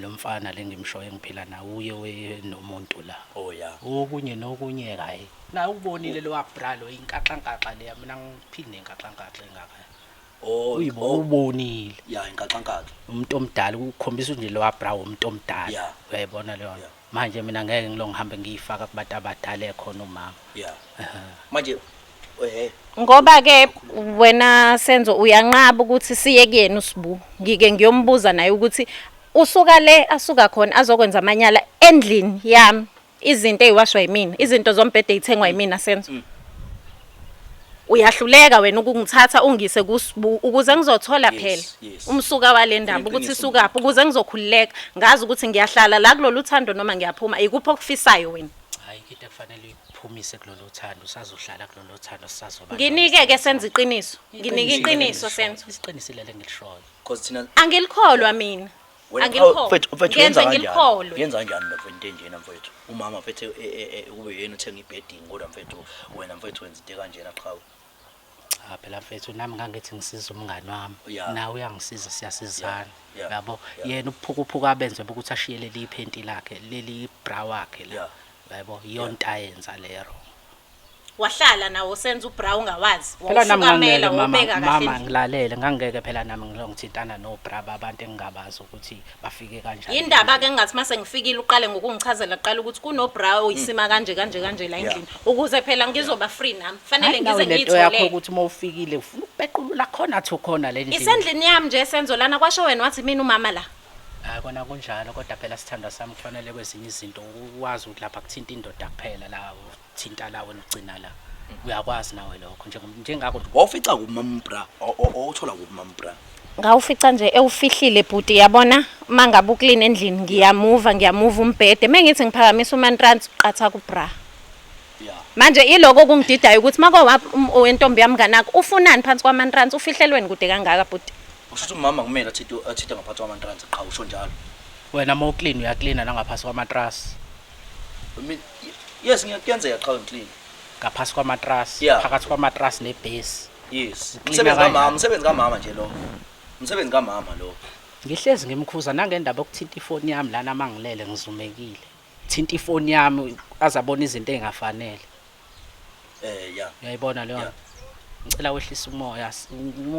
Lo mfana le ngimshoyo engiphila naye uye nomuntu la.
Oh yeah.
Okunye nokunye kayi. Na ubonile lo bra lo inkaxankaxa leya, mina ngiphinde inkaxankaxa engaka.
Oh,
ubonile.
Yeah, inkaxankaxa.
Umuntu omdala ukukhombisa nje lo bra umuntu omdala. Uyayibona leyo. Manje mina ngeke ngilo ngihambe ngiyifaka kubantu abadala ekhona umama.
Yeah. Manje
Ngoba ke wena Senzo uyanqaba ukuthi siye kuyena uSibu. Ngike ngiyombuza naye ukuthi usuka le asuka khona azokwenza amanyala endlini yami. Izinto eziwashwa yimina, izinto zombhede ezithengwa yimina Senzo. Uyahluleka wena ukungithatha ungise kuSibu ukuze ngizothola phela umsuka wale ndaba ukuthi isukaphi, ukuze ngizokhululeka ngazi ukuthi ngiyahlala la kulolu thando noma ngiyaphuma. Ikuphi okufisayo wena?
Hayi, into ekufanele uyiphumise kulolu thando, usazohlala kulolu thando, sisazoba.
Nginike ke Senzo iqiniso. Nginike iqiniso Senzo.
Isiqinisile lengilishoyo.
Because thina
angilikholwa mina.
Mfethu wenza kanjani? Yenza kanjani lo mfethu enjena mfethu? Umama mfethu kube yena uthenga ibedding kodwa mfethu wena mfethu wenza into kanjena qhawe.
Cha phela mfethu nami ngangithi ngisiza umngani wami. Nawe uyangisiza, siyasizana. Yabo yena uphukuphuka abenze ukuthi ashiye leli iphenti lakhe, leli bra wakhe la. Yabo iyonto ayenza leyo.
Wahlala nawo Senza ubra ungawazi.
Phela nami ngangeke mama ngilalele, ngangeke phela nami ngilongithintana nobra babantu engingabazi ukuthi bafike kanjani.
Indaba ke ngathi mase ngifikile uqale ngokungichazela qala ukuthi kunobra oyisima kanje kanje kanje la endlini ukuze phela ngizoba free nami. Fanele ngize ngiyithole.
Yakho ukuthi uma ufikile ufuna ukupequlula khona thu khona le ndlini.
Isendlini yami nje Senzo lana, kwasho wena wathi mina umama la.
Hayi kona kunjalo, kodwa phela sithandwa sami kufanele kwezinye izinto ukwazi ukuthi lapha kuthinta indoda kuphela la thinta la wena ugcina la. Uyakwazi nawe lokho njengakho.
Wawufica kuphi mama bra? Owuthola kuphi mama bra?
Ngawufica nje ewufihlile bhuti, yabona mangabe uclean endlini ngiyamuva umbhede. Mengithi ngiphakamisa umantransi uqatha ku bra. Manje iloko okungididayo ukuthi mako wentombi yami nganakho ufunani phansi kwamantransi, ufihlelweni kude kangaka bhuti?
Usho ukuthi umama kumele athinte ngaphansi kwamantransi qha, usho njalo.
Wena uma uclean uyacleana nangaphansi kwamatrasi.
Yes, ngiyakuyenzeka qha ngiclean.
Ngaphasi kwamatrasi, phakathi kwamatrasi nebhesi.
Yes.
Uklina
Umsebenzi
kanjani?
kamama, umsebenzi kamama nje lo. Umsebenzi kamama lo.
Ngihlezi ngimkhuza nangendaba yokuthinta ifoni yami lana mangilele ngizumekile. Thinta ifoni yami azabona izinto ezingafanele.
Eh ya.
Uyayibona leyo
Yeah.
nto? Ngicela wehlise umoya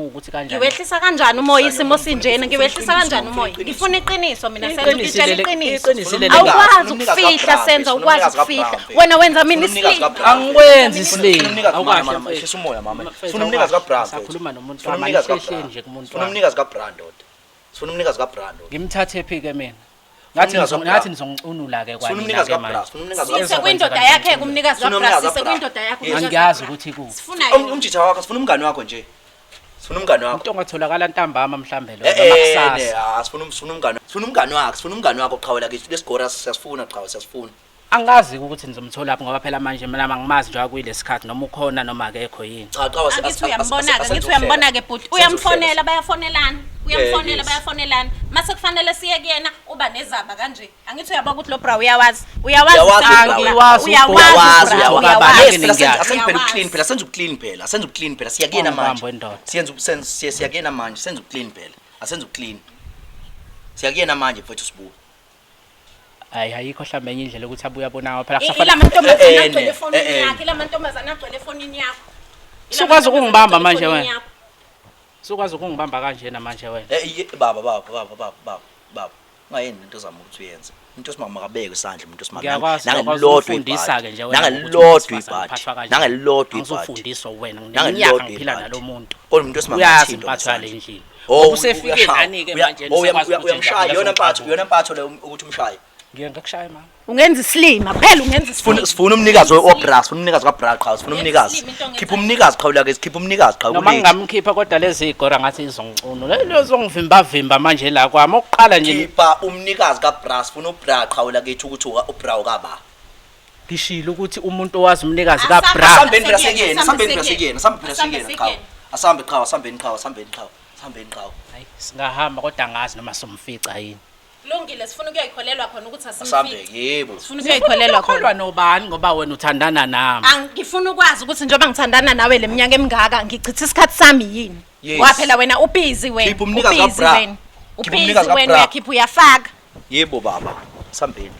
ukuthi kanjani.
Ngiwehlisa kanjani umoya isimo sinjena? Ngiwehlisa kanjani umoya? Ngifuna iqiniso mina Senzo, ngitshela iqiniso.
Iqiniso leli.
Awukwazi ukufihla Senzo, awukwazi ukufihla. Wena wenza mina isilima.
Angikwenzi isilima.
Umnikazi
Awukahle
mama,
mfethu.
shisa umoya mama.
Mfethu,
Sifuna umnikazi
awukahle.
kaBrand.
Sakhuluma nomuntu
Sifuna
wami,
umnikazi
anihlehleni
kaBrand.
nje kumuntu
Sifuna
wami.
umnikazi kaBrand ndoda. Sifuna umnikazi kaBrand ndoda.
Ngimthathe phi ke mina? Ngathi
Umnikazi kaBra.
ngathi nizongicunula ke
Sifuna
kwanina
umnikazi
ke
kaBra.
manje.
Sifuna umnikazi
Sise
kaBra.
kwindoda yakhe kumnikazi
Sifuna
kaBra,
umnikazi
sise
kaBra.
kwindoda yakhe.
Yes.
umnikazi
Angiyazi
kaBra.
ukuthi ikuphi.
Sifuna yena.
Umjitha wakho, sifuna umngani wakho nje. Sifuna umngani wakho.
Umuntu ongatholakala ntambama mhlambe lo
Eh
noma
eh
kusasa.
ne, sifuna sifuna umngani. Sifuna umngani wakho, sifuna umngani wakho qhawela kithi. Lesigora siyasifuna qhawe, siyasifuna.
Angazi ukuthi nizomthola phi ngoba phela manje mina mangimazi nje kuyilesikhathi noma ukhona noma akekho yini.
Cha qhawe
Angithi uyambona-ke, ngithi uyambona-ke bhuti. Uyamfonela bayafonelana. Uyamfonela
yes.
bayafonelana. Mase kufanele siye kuyena uba nezaba kanje. Angithi uyabona ukuthi lo bra uyawazi. Uyawazi
Uyawazi
ubra.
ubra.
Uyawazi
Uyawazi
Uyawazi,
ubra.
uyawazi.
Uyawazi.
Yes, phela
Ngiyazi.
asenze phela
Uyawazi.
uclean phela, senze uclean phela, senze uclean phela, siyakuyena
Ungibambe
manje.
wendoda.
Siyenza senze siyakuyena manje, senze uclean phela. Asenze uclean. Siyakuyena manje mfethu sibuka.
Hayi ayikho mhlambe enye indlela ukuthi abuye abona phela
Ila
kusafanele.
mantombazane
Eh, eh,
agcwele
ne.
efonini
Eh, eh.
yakho, ila mantombazane agcwele efonini yakho. Ila
Sukwazi
mantombazane
ukungibamba
agcwele
manje
efonini
wena.
yakho.
Sukwazi ukungibamba kanjena manje wena.
Eh baba baba baba baba baba baba. Ungayeni into ozama ukuthi uyenze. Umuntu osimama makabeke isandla umuntu osimama.
Ngiyakwazi
Nangelilodwa
ukufundisa ke nje wena.
Nangelilodwa ibhadi. Nangelilodwa ibhadi.
Ngizofundiswa wena ngineminyaka
Nangelilodwa
ngiphila
ibhadi.
nalo muntu.
Kodwa umuntu osimama
Uyazi
athintwa
impatho yale
ngesandla.
ndlini.
Oh,
Usefike
uyashaya.
nani-ke manje
Oh,
nisekwazi ukuthi
uyamshaya
nje
yona mpatho,
ngiyakuzwa.
yona mpatho leyo ukuthi umshaye.
Ngike ngakushaya mama.
Ungenza isilima, phela ungenza
Sifuna
isilima.
sifuna umnikazi webra, sifuna umnikazi kaBra qha, sifuna
Yenza
umnikazi.
isilima into ongenza
Khipha umnikazi qha ke, khipha umnikazi qha
Noma ngingamkhipha kodwa lezi zigora ngathi izongicunula. Lezo zongivimba vimba manje la kwami. Okuqala nje
Khipha umnikazi kaBra, sifuna uBra qha kithi ukuthi uBra ukaba.
ngishilo ukuthi umuntu owazi umnikazi
Asambe-
kaBra.
Asambeni phela sekuyena,
Asambe
asambeni phela
sekuyena.
sekuyena, asambeni phela
Asambe
sekuyena qha.
sekuyena.
Asambe qha, asambeni qha, asambeni qha, asambeni qha.
Hayi singahamba kodwa angazi noma somfica yini.
Kulungile, sifuna ukuyikholelwa khona ukuthi
Asambe
asimfici.
yebo.
Sifuna ukuyikholelwa khona.
Ukholwa nobani ngoba wena uthandana nami.
Angifuni ukwazi ukuthi njengoba ngithandana nawe leminyaka emingaka ngichitha isikhathi sami yini.
Yes.
Ngoba phela wena ubhizi wena.
Khipha umnikazi
Ubhizi
kaBra.
wena.
Khipha
Ubhizi
umnikazi
wena
kaBra.
uyakhipha uyafaka.
Yebo baba, asambeni.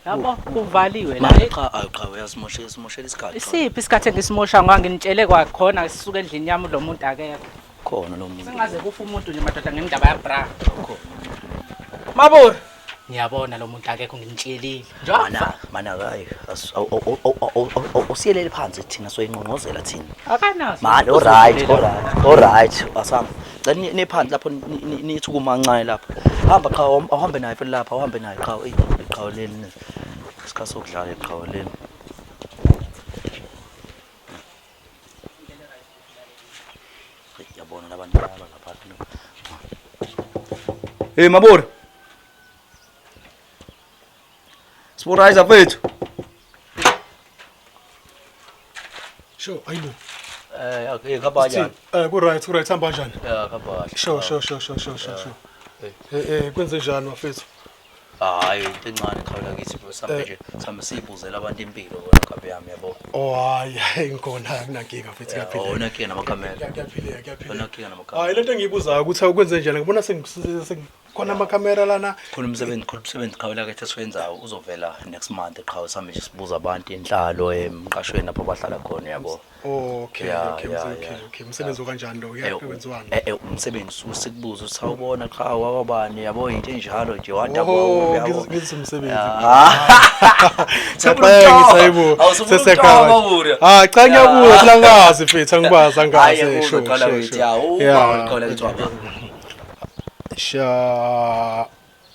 Yabo kuvaliwe la.
Manje cha, ayi cha uyasimoshela simoshela isikhathi. qha.
Isiphi isikhathi engisimosha ngoba nginitshele kwakhona sisuka endlini yami lo muntu akekho.
Khona lo muntu.
Sengaze kufa umuntu nje madoda ngendaba yaBra.
Khona.
Mabura. Ngiyabona lo muntu akekho nginitshelile. Njengoba
Mana mana hayi usiyelele phansi thina soyinqonqozela thina.
akanazo.
Man, all right, all right, all right. Asamba. Cela niphansi lapho nithi kuma kancane lapho. Hamba qha awuhambe naye phela lapha, awuhambe naye qha. Ey, iqhawe leli. Isikhathi sokudlala iqhawe leli. Hey, Yabona labantu laba lapha. Hey Mabura. Siporizer mfethu.
Sure, ayibo.
Eh, okay, kabajani.
Ku right, ku right hamba kanjani?
Ya, kabahle.
Sure, sure, sure, sure, sure, sure, sure. Eh kwenze njani bafethu?
Hayi into encane qhawe lakithi bro sambe nje sambe siyibuzela abantu impilo kona kabi yami yabo.
Oh hayi, hayi ngikhona akunankinga mfethu
Oh
kuyaphileka.
unankinga namakhamera.
Kuyaphileka, kuyaphileka.
Unankinga namakhamera.
Hayi lento engiyibuzayo ukuthi awukwenze njani ngibona sengikhona amakhamera lana.
Khona umsebenzi khona umsebenzi qhawe lakithi esiwenzayo uzovela next month qhawe sambe nje sibuza abantu inhlalo emqashweni lapho abahlala khona yabo.
Okay,
Yeah,
okay,
yeah,
okay,
yeah.
okay. Umsebenzi okanjani lo? Kwenziwani?
Eh umsebenzi usikubuza ukuthi sawubona qhawe wakabani yabo into enjalo nje wanda
Oh,
yabo.
ngithi umsebenzi.
Sefuna
Ngiyaqeka
ukutoba.
ngisayibo.
Awu, sefuna
Sesekhaya.
ukutoba, Mabura.
Ah, cha ngiyabuza phela angazi mfethu, angikwazi
Hayi
angazi.
sure
Sure, sure, sure.
ya
Yeah.
uba qhawe lakithi waba.
Sha.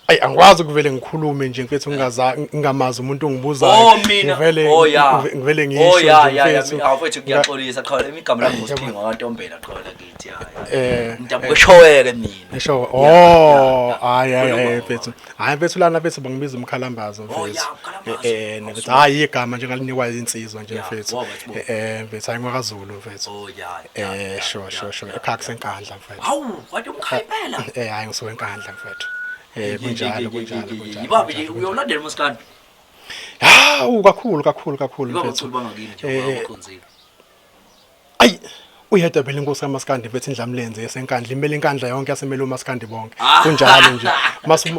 Ayi angikwazi ukuvele ngikhulume nje mfethu ngingaza ngingamazi umuntu ongibuzayo.
Oh mina
ngivele
oh ya
ngivele
Oh
ngisho
ya
nje
ya ya
mfethu.
awu mfethu ngiyaxolisa qhawe igama lami nguSiphingo waNtombela qhawe lakithi ya ya.
Eh
Ngidabuka eshoweke mina.
Esho
Ya,
oh
ya,
hayi hayi
Khuluma.
hayi mfethu. Hayi mfethu lana mfethu bangibiza umkhalambazo
Oh,
mfethu.
ya, uMkhalambazo.
Mfethu hayi igama nje ngalinikwa insizwa nje
Ya,
mfethu.
wow, mfethu.
Mfethu hayi ngwakaZulu mfethu.
Oh ya ya, ya,
Sure
ya,
sure sure
ya,
ekhaya
ya.
kusenkandla mfethu.
Hawu wathi umkhaya impela.
Hayi ngisuke enkandla mfethu. Kunjalo kunjalo kunjalo.
Yibaba nje
kunjalo, kunjalo.
uyawulandela umaskandi.
Ah, Awu kakhulu kakhulu kakhulu
Iba
mfethu.
baculi bangakini nje
Eh,
abakhonzile.
Ayi uyedwa phela inkosi kaMaskandi mfethu indlamlenze yesenkandla imele inkandla yonke yasemele uMaskandi bonke.
Ah.
Kunjalo nje.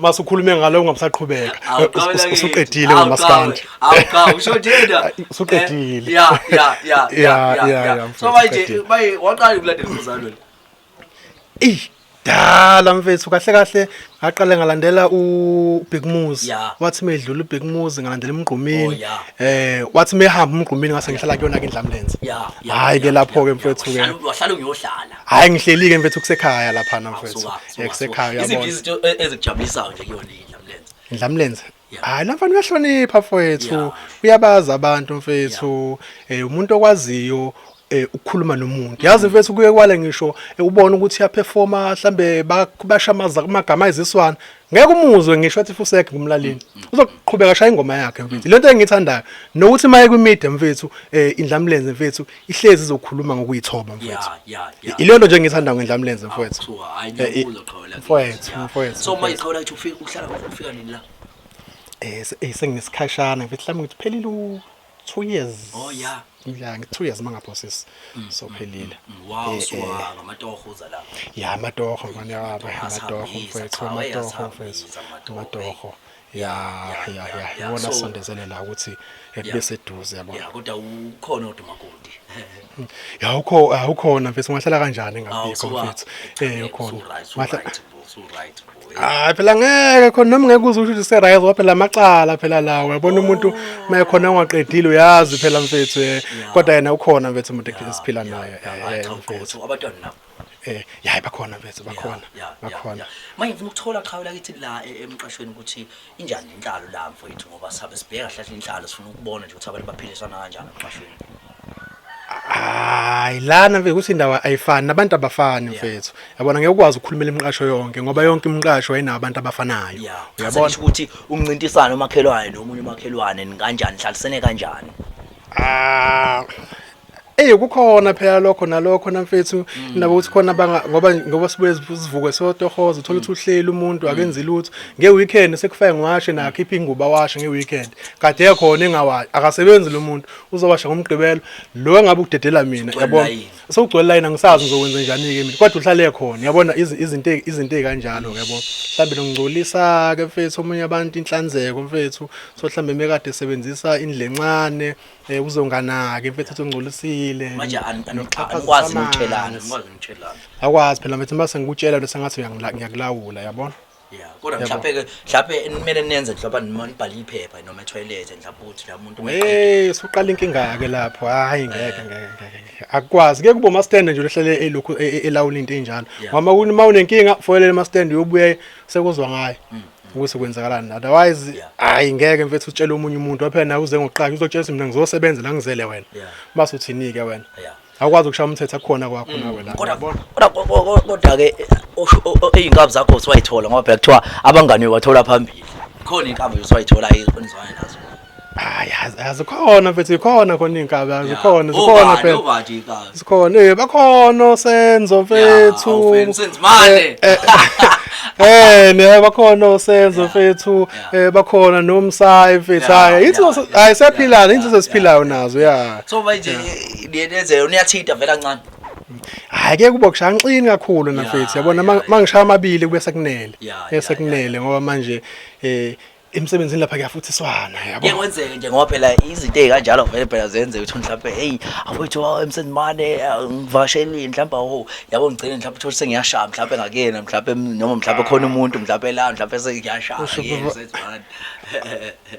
Masukhulume ngalo ungasaqhubeka.
Awu, qhawe lakithi.
Usuqedile
Awu,
ngoMaskandi.
qhawe. Awu qhawe, usho njena.
Ayi, usuqedile.
Eh, Ya ya ya
Ya, ya, ya,
So
mfethu,
manje
uqedile.
maye waqala ukulandela uzalo wena.
Eyi dala mfethu kahle kahle ngaqale ngalandela uBig Muzi.
Yeah.
Wathi medlula uBig Muzi ngalandela
Oh,
emgqumini.
yeah.
Wathi mehamba umgqumini ngase ngihlala kuyona ke indlamlenze.
Ya. ya,
Hayi ke
ya,
lapho ke
ya,
mfethu ke.
Wahlala uyohlala.
Hayi ngihleli ke mfethu kusekhaya lapha na mfethu.
Suka, suka,
Eh, Kusekhaya
suka. Iziphi
uyabona.
izinto ezikujabulisayo nje kuyona indlamlenze?
Indlamlenze.
Yeah.
Hayi la mfana uyahlonipha mfethu.
Yeah.
Uyabaza abantu mfethu. Umuntu okwaziyo ukukhuluma nomuntu. Yazi mfethu kuye kwale ngisho ubone ukuthi uyaperforma mhlambe bashamaza amagama ayiziswana. Ngeke umuzwe ngisho athi fuseke ngumlaleli. Uzoqhubeka shaya ingoma yakhe mfethu. Lento engiyithandayo nokuthi maye kwi-media mfethu indlamlenze mfethu ihlezi izokhuluma ngokuyithoba mfethu.
Ya ya ya.
Ilento nje engiyithandayo ngendlamlenze mfethu.
Suka, hayi
Eh,
ngiyakuzwa qhawe lakithi.
Mfowethu,
Ya.
mfowethu.
So manje
mfowethu.
qhawe lakithi ufika uhlala ufika nini la?
Senginesikhashana mfethu mhlawumbe ngithi phelile u-2 years.
Oh, yeah.
Yeah, ngi 2 years mangaphosisi. So phelile.
Wow,
Eh,
suka
eh,
ngamatoho uza la.
Ya amatoho mfana yabo, amatoho
Asihambisa,
mfethu,
qhawe,
amatoho
asihambisa,
mfethu.
amatoho,
Amatoho. Ya
ya,
ya ya,
ya,
iwona sondezele la ukuthi kube seduze yabo.
Ya, kodwa ukhona uDumakoti.
Ya ukho ukhona mfethu ungahlala kanjani
Awu,
ngabikho
suka.
mfethu. Ukhona.
Su right, su
Ungahlala-
right, bo, su right, bo.
Hayi phela ngeke khona noma ngeke uze usho ukuthi se-right ngoba phela amacala phela lawo uyabona umuntu uma ekhona ongaqedile uyazi phela mfethu kodwa yena ukhona mfethu umuntu esiphila naye
Hayi cha
mfethu
uqotho abantwana nabo.
Yayi bakhona mfethu bakhona
Ya, ya,
bakhona
ya. Manje ngifuna ukuthola qhawe lakithi la emqashweni ukuthi injani inhlalo la mfowethu ngoba sabe sibheka hlahle inhlalo sifuna ukubona nje ukuthi abantu baphilisana kanjani emqashweni.
Hayi lana mfethu ukuthi indawo ayifani nabantu abafani mfethu yabona ngeke ukwazi ukukhulumela imiqasho yonke ngoba yonke imiqasho ayinabantu abantu abafanayo
Ya.
uyabona
Uyabona ukuthi umncintisano umakhelwane nomunye umakhelwane kanjani hlalisene kanjani.
Ah kukhona phela lokho nalokho namfethu indaba ukuthi khona banga ngoba sibuye sivuke sotohoza uthola ukuthi uhleli umuntu akenzi lutho ngeweekend sekufake ngiwashe nakhipha ingubo awashe ngeweekend kade ekhona engawashi akasebenzi lo muntu uzowasha ngomgqibelo lo engabe ukudedela mina
Usugcwele
yabona
layini.
sewugcwele layini angisazi ngizokwenza njani-ke mina kodwa uhlale khona yabona izinto ey'kanjalo yabo mhlawumbe nokungcolisa-ke mfethu omunye abantu inhlanzeko mfethu so mhlawumbe mekade esebenzisa indlu encane uzonganaki mfethu uthi ungcolisile
Manje
nokuxhaphaza
anikwazi
amanzi.
nokuthelana, anikwazi nokuthelana.
Akwazi phela mfethu mase ngikutshela lo sengathi ngiyakulawula yabona.
Ya, kodwa mhlawumbe ke mhlawumbe nimele nenze mhlawumbe nibhale iphepha noma etoilet mhlawumbe ukuthi la muntu umeqede.
Hey, suqala inkinga ke lapho. Hayi ngeke ngeke ngeke. ngeke. Akukwazi ke kube uma-stand nje lohlele elokhu elawula into enjalo.
Yeah.
Ngoba uma unenkinga foyelela ema-stand uyobuye sekuzwa ngayo. Ukuthi kwenzakalani. Otherwise
Yeah.
hayi ngeke mfethu utshele omunye umuntu waphela nawe uze ngokuqala uzotshela ukuthi mina ngizosebenza la ngizele wena.
Yeah.
Mase uthini ke wena?
Yeah.
Awukwazi ukushaya umthetho akukhona kwakho nawe la.
Kodwa
Uyabona?
kodwa kodwa ke iy'nkabi zakho usuwayithola ngoba phela kuthiwa abangani wathola phambili. Khona iy'nkabi usuwayithola onizwana nazo.
Hayi azikhona mfethu ikhona khona iy'nkabi azikhona zikhona
Obani,
phela.
obani iy'nkabi?
Sikhona bakhona oSenzo mfethu.
awufeni, Senzo Mane.
Ne bakhona oSenzo mfethu, bakhona noMsayi mfethu.
Yeah,
Hayi, ithi
yeah, yeah,
hayi siyaphilana,
yeah,
into esiphilayo nazo ya.
So manje niyenze niyathinta vele kancane.
Hayi ke kuba kushaya nqini kakhulu na
Yeah,
mfethu. Yabona
yeah,
mangishaya amabili kube sekunele.
Yeah,
Bese kunele ngoba manje emsebenzini lapha kuyafuthiswana yabo.
Kuye kwenzeke nje ngoba phela izinto ey'kanjalo vele phela zenzeka ukuthi mhlawumbe hey awethu emsenzimane ngivakashelile mhlawumbe awu yabo ngigcine mhlawumbe uthole sengiyashaya mhlawumbe ngakuyena mhlawumbe noma mhlawumbe khona umuntu mhlawumbe la mhlawumbe sengiyashaya
Usho
kuyena
kuba-
Msenzimane.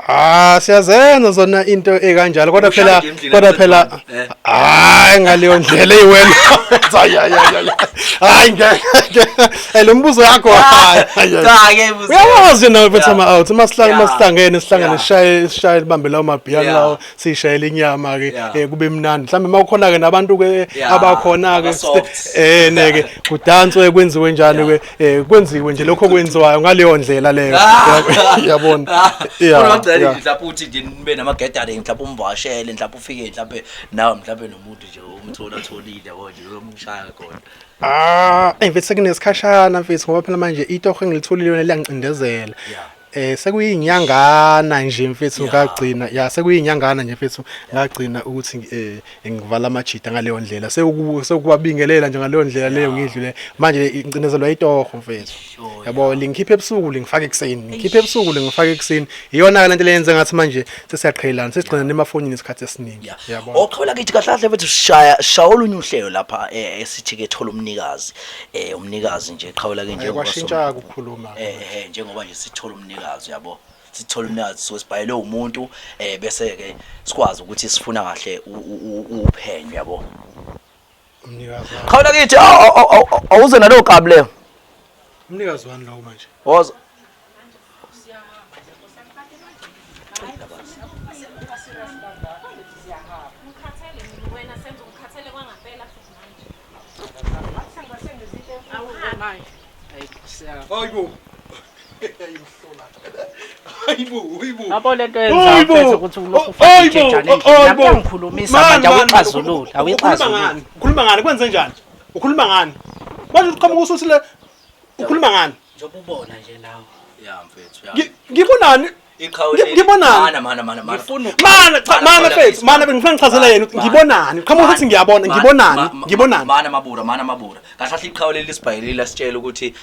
Ah siyazenza zona into ekanjalo kodwa
Ushaya
phela
nje endlini
kodwa phela
emsebenzini, eh.
hayi ngaleyo ndlela eyiwena hayi hayi hayi hayi ngeke lo mbuzo yakho hayi hayi, hayi.
Cha ke mbuzo.
Uyawazi nawe mfethu
Yeah.
ama out masihlangene
Yeah.
masihlangene sihlangene
Yeah.
sishaye sishaye libambe lawo mabhiyani
Yeah.
lawo sishayele inyama ke
Yeah.
kube mnandi mhlambe mawukhona ke nabantu ke
Yeah.
abakhona ke
Aba-soft.
neke kudanswe kwenziwe njani ke kwenziwe nje lokho kwenziwayo ngaleyo ndlela leyo yabona
Yeah. Kodwa
yeah.
nje mhlawumbe uthi nje nibe nama-gathering mhlawumbe umvakashele mhlawumbe ufike mhlawumbe nawe mhlawumbe nomuntu nje umthola atholile yabo nje uyomshaya khona.
Ah, mfethu sekunesikhashana mfethu ngoba phela manje itoho engilitholile yona liyangicindezela.
Yeah.
Sekuyinyangana nje mfethu ngagcina, ya, sekuyinyangana nje mfethu ngagcina ukuthi ngivala amajita ngaleyo ndlela, sekuwabingelela nje ngaleyo ndlela leyo ngidlule. Manje ingcinezelwa itoho mfethu, yabo, lingikhiphe ebusuku lingifake ekuseni, ngikhiphe ebusuku lingifake ekuseni. Iyona lento leyenze ngathi manje sesiyaqhelana, sesigcina nemafonini isikhathi esiningi, yabo.
Oqhubela kithi kahle kahle mfethu, shaya shaya olunye uhlelo lapha, esithi ke thola umnikazi, umnikazi nje qhawela ke njengoba
Kwashintsha ukukhuluma.
Njengoba nje sithola umnikazi, yabo, sithola umnikazi, so sibhayele umuntu, bese ke sikwazi ukuthi sifuna kahle uphenyo, yabo.
Umnikazi?
Qhawela kithi, awuze nalowo kabi leyo.
Umnikazi wani lowo manje?
Woza.
Ngikhathele wena Senzo, ngikhathele kwangempela futhi manje.
Hayibo, hayibo, hayibo.
Yabo lento yenza mfethu ukuthi ulokhu ufake ijejane endlini. Nami uyangikhulumisa manje, awuyixazululi, awuyixazululi.
Ukhuluma ngani? Kwenze njani? Ukhuluma ngani manje? Uqhamuka usuthi le, ukhuluma ngani?
Njengoba ubona nje nawe.
Ya mfethu, ya.
Ngibonani?
Iqhawe.
Ngibonani?
Mana, mana, mana, mana.
Ngifuna
Mana, cha, mana mfethu, mana, bengifuna ngichazele yena ukuthi ngibonani. Qhamuka usuthi ngiyabona, ngibonani, ngibonani?
Mana mabura, mana mabura. Kahle kahle iqhawe leli sibhayelile sitshela ukuthi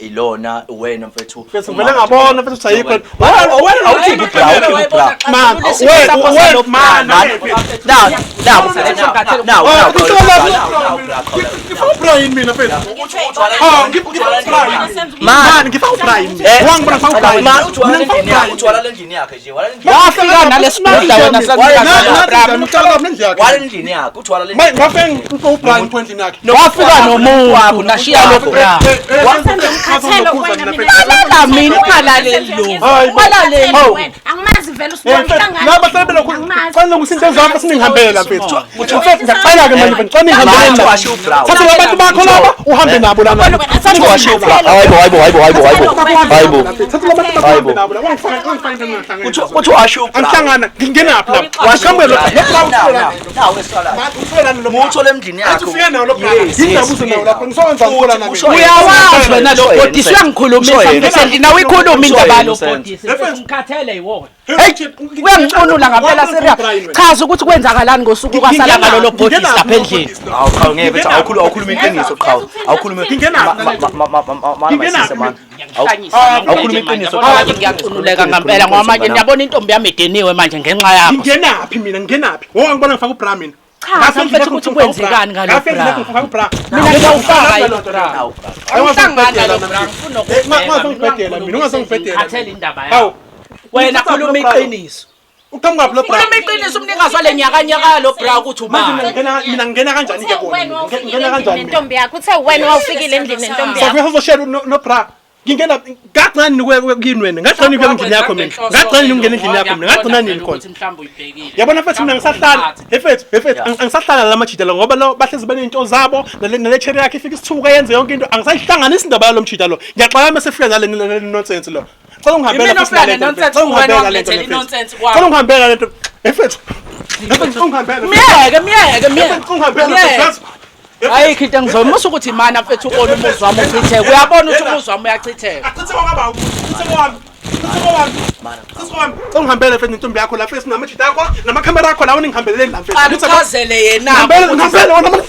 ilona wena mfethu.
Mfethu, ngivele ngabona mfethu ukuthi ayikho. Wena, wena.
Awuthi ubra, awuthi ubra.
Man, wena, wena, man.
Na, na, na, na.
Ngifuna uBrian mina mfethu. Ah, ngifuna uBrian. Man, ngifuna uBrian. Wangibona ngifuna uBrian.
Man, uthi wala endlini yakhe, uthi wala endlini yakhe nje, wala endlini.
Wafika nalesidoda wena
Wala endlini yakhe, uthi wala endlini.
Manje ngafike ngifuna uBrian pho endlini yakhe.
Wafika nomuntu nashiya lo bra.
Ngikhathele wena mina.
Lalela mina, ungalaleli lo. Ungalaleli.
Angimazi vele usibona hlangana.
Laba hlale belokhu cela ukuthi into zami siningihambela mfethu. Mfethu, ngiyacela ke manje, ngicela ningihambele.
Washiya ubra.
Thatha labantu bakho laba uhambe nabo lana.
Washiya ubra. Hayibo, hayibo, hayibo, hayibo, hayibo. Hayibo.
Thatha labantu bakho uhambe nabo la. Wangifaka, wangifaka into engingahlangene.
Uthi uthi washiya ubra.
Angihlangana, ngingenaphi lapha? Waqhamuka lo lo bra.
Nawe sala.
Mutho
Muthi endlini yakhe.
Athi ufike nawo lo bra. Yindaba uze nawo lapha. Ngisokwenza ngikhola nami.
Uyawazi wena lo bhodisi, uyangikhulumisa mfethu endlini, awuyikhulumi indaba yalo bhodisi.
Mfethu.
Ngikhathele yiwona. Hey, uyangicunula ngampela, serious. Chaza ukuthi kwenzakalani ngosuku kwasala ngalolo bhodisi lapha endlini.
Awu qhawe, ngeke mfethu, awukhuluma, awukhuluma iqiniso qhawe. Awukhuluma.
Ngingenaphi?
Mana, mana.
Awukhuluma
iqiniso.
Manje ngiyacunuleka ngampela ngoba manje ngiyabona intombi yami idiniwe manje ngenxa yakho.
Ngingenaphi mina? Ngingenaphi? Wongibona ngifaka ubra mina.
Chaza mfethu ukuthi kwenzekani ngalo
Ngafike
bra.
ngifaka ubra.
Mina ngiyawufaka yilo bra. Awuhlangana lo bra, ngifuna
Ungazongibhedela mina, ungazongibhedela.
Ngikhathele indaba
Hawu.
yakho. Wena khuluma iqiniso.
Uqhamukaphi lo bra?
Khuluma iqiniso, umnikazi wale nyakanyaka lo bra ukuthi
Manje mina
ubani.
ngingena, mina ngingena kanjani ke
Uthe
kona?
wena wawufikile
Ngingena
endlini
kanjani mina?
nentombi yakho. Uthe wena wawufikile endlini nentombi yakho.
Sofika sizoshare no bra. Ngingena ngagcina nini kuya kini wena? Ngagcina nini kuya endlini yakho mina? Ngagcina nini ukungena endlini yakho mina? Ngagcina nini khona?
Mhlawumbe uyibhekile.
Yabona mfethu, mina ngisahlala, mfethu, mfethu, angisahlala la majita la ngoba lo bahlezi baney'nto zabo, nale cherry yakhe ifika isithuka yenze yonke into. Angisayihlanganisi indaba yalo mjita lo. Ngiyaxwaya mase efika nale nonsense lo. Cela ungihambela
Yimina
futhi
ofika
nale nto,
ne-nonsense,
mfethu. Cela
wena
ungihambela le nto,
wangilethela
mfethu.
i-nonsense kwakho.
Cela ungihambela le nto, mfethu. Mfethu, ungihambela.
Myeke, myeke, myeke.
Mfethu, ungihambela,
Myeke.
mfethu.
Ayikho into engizomusa ukuthi mana mfethu, ubona umuzi wami uchitheka. Uyabona ukuthi umuzi wami uyachitheka.
Achithe kwakaba, achithe kwami. Achithe kwami. Achithe kwami. Cela ungihambele mfethu nentombi yakho la mfethu, namajita akho namakhamera akho lawo, ningihambelele la mfethu.
Qala uchazele yena.
Ngihambele, ngihambele wona manje.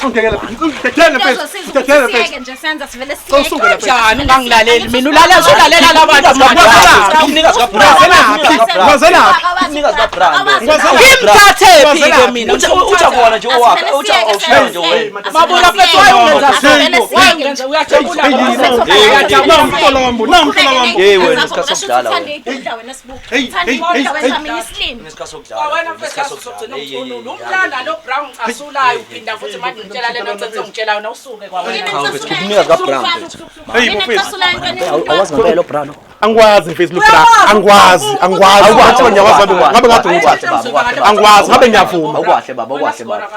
Ungekela, ngidedele mfethu.
Uzosiza ukuthi
Ngidedele
siyeke
mfethu.
nje senza sivele
Cela usuke
siyeke.
lapha.
Kanjani ungangilaleli mina, ulalela usulalela labantu manje.
Umnikazi kaBra.
Wazelaphi?
Umnikazi kaBra.
Ngimthathe phi ke mina?
Uthi uthi akuwona nje owakhe, uthi awushiya nje wena.
Mabula mfethu, wayengenza wayengenza uyajabula. Uyajabula.
Namhlolombo, namhlolombo.
Hey, wena, isikhathi sokudlala wena.
Hey, hey, hey, hey.
Isikhathi sokudlala.
Wena mfethu asizogcina umthunulu. Umlanda lo brown casulayo uphinda futhi manje ngitshela le nonsense ongitshela yona, usuke kwawena.
Umnikazi kaBra mfethu.
Hey, mfethu.
Awazi ngempela lo bra lo.
Angikwazi mfethu lo bra. Angikwazi, angikwazi.
Awukwazi,
Ngabe ngiyakwazi, ngabe ngabe ngathi
Awukwazi.
Angikwazi, ngabe ngiyavuma.
Awukwahle baba, awukwahle baba.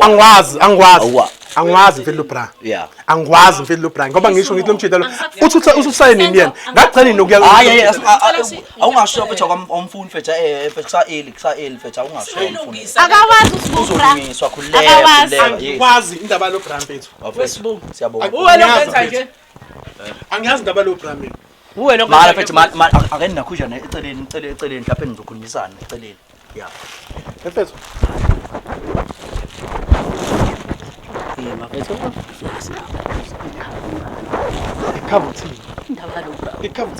Angikwazi, angikwazi.
Awukwa.
Angikwazi mfethu lo bra.
Yeah.
Angikwazi mfethu lo bra ngoba ngisho ngithi lo mjita lo uthi uthi nini yena? Ngagcina nini ukuya?
Hayi hayi, awungasho mfethu, awumfuni mfethu, mfethu kusa-early, kusa-early mfethu, awungasho awumfuni.
Akawazi ukuthi ubra.
Uzolungiswa, khululeka,
Akawazi.
khululeka. Yes.
Angikwazi indaba lo bra mfethu.
Bafethu, siyabonga.
Uwe lo kwenza nje.
Angiyazi indaba lo bra mina.
Uwe lo
Mara mfethu mara ake ninakhujana eceleni eceleni eceleni mhlawumbe nizokhulumisana eceleni. Yeah.
Mfethu ikhava uthini? Ikhava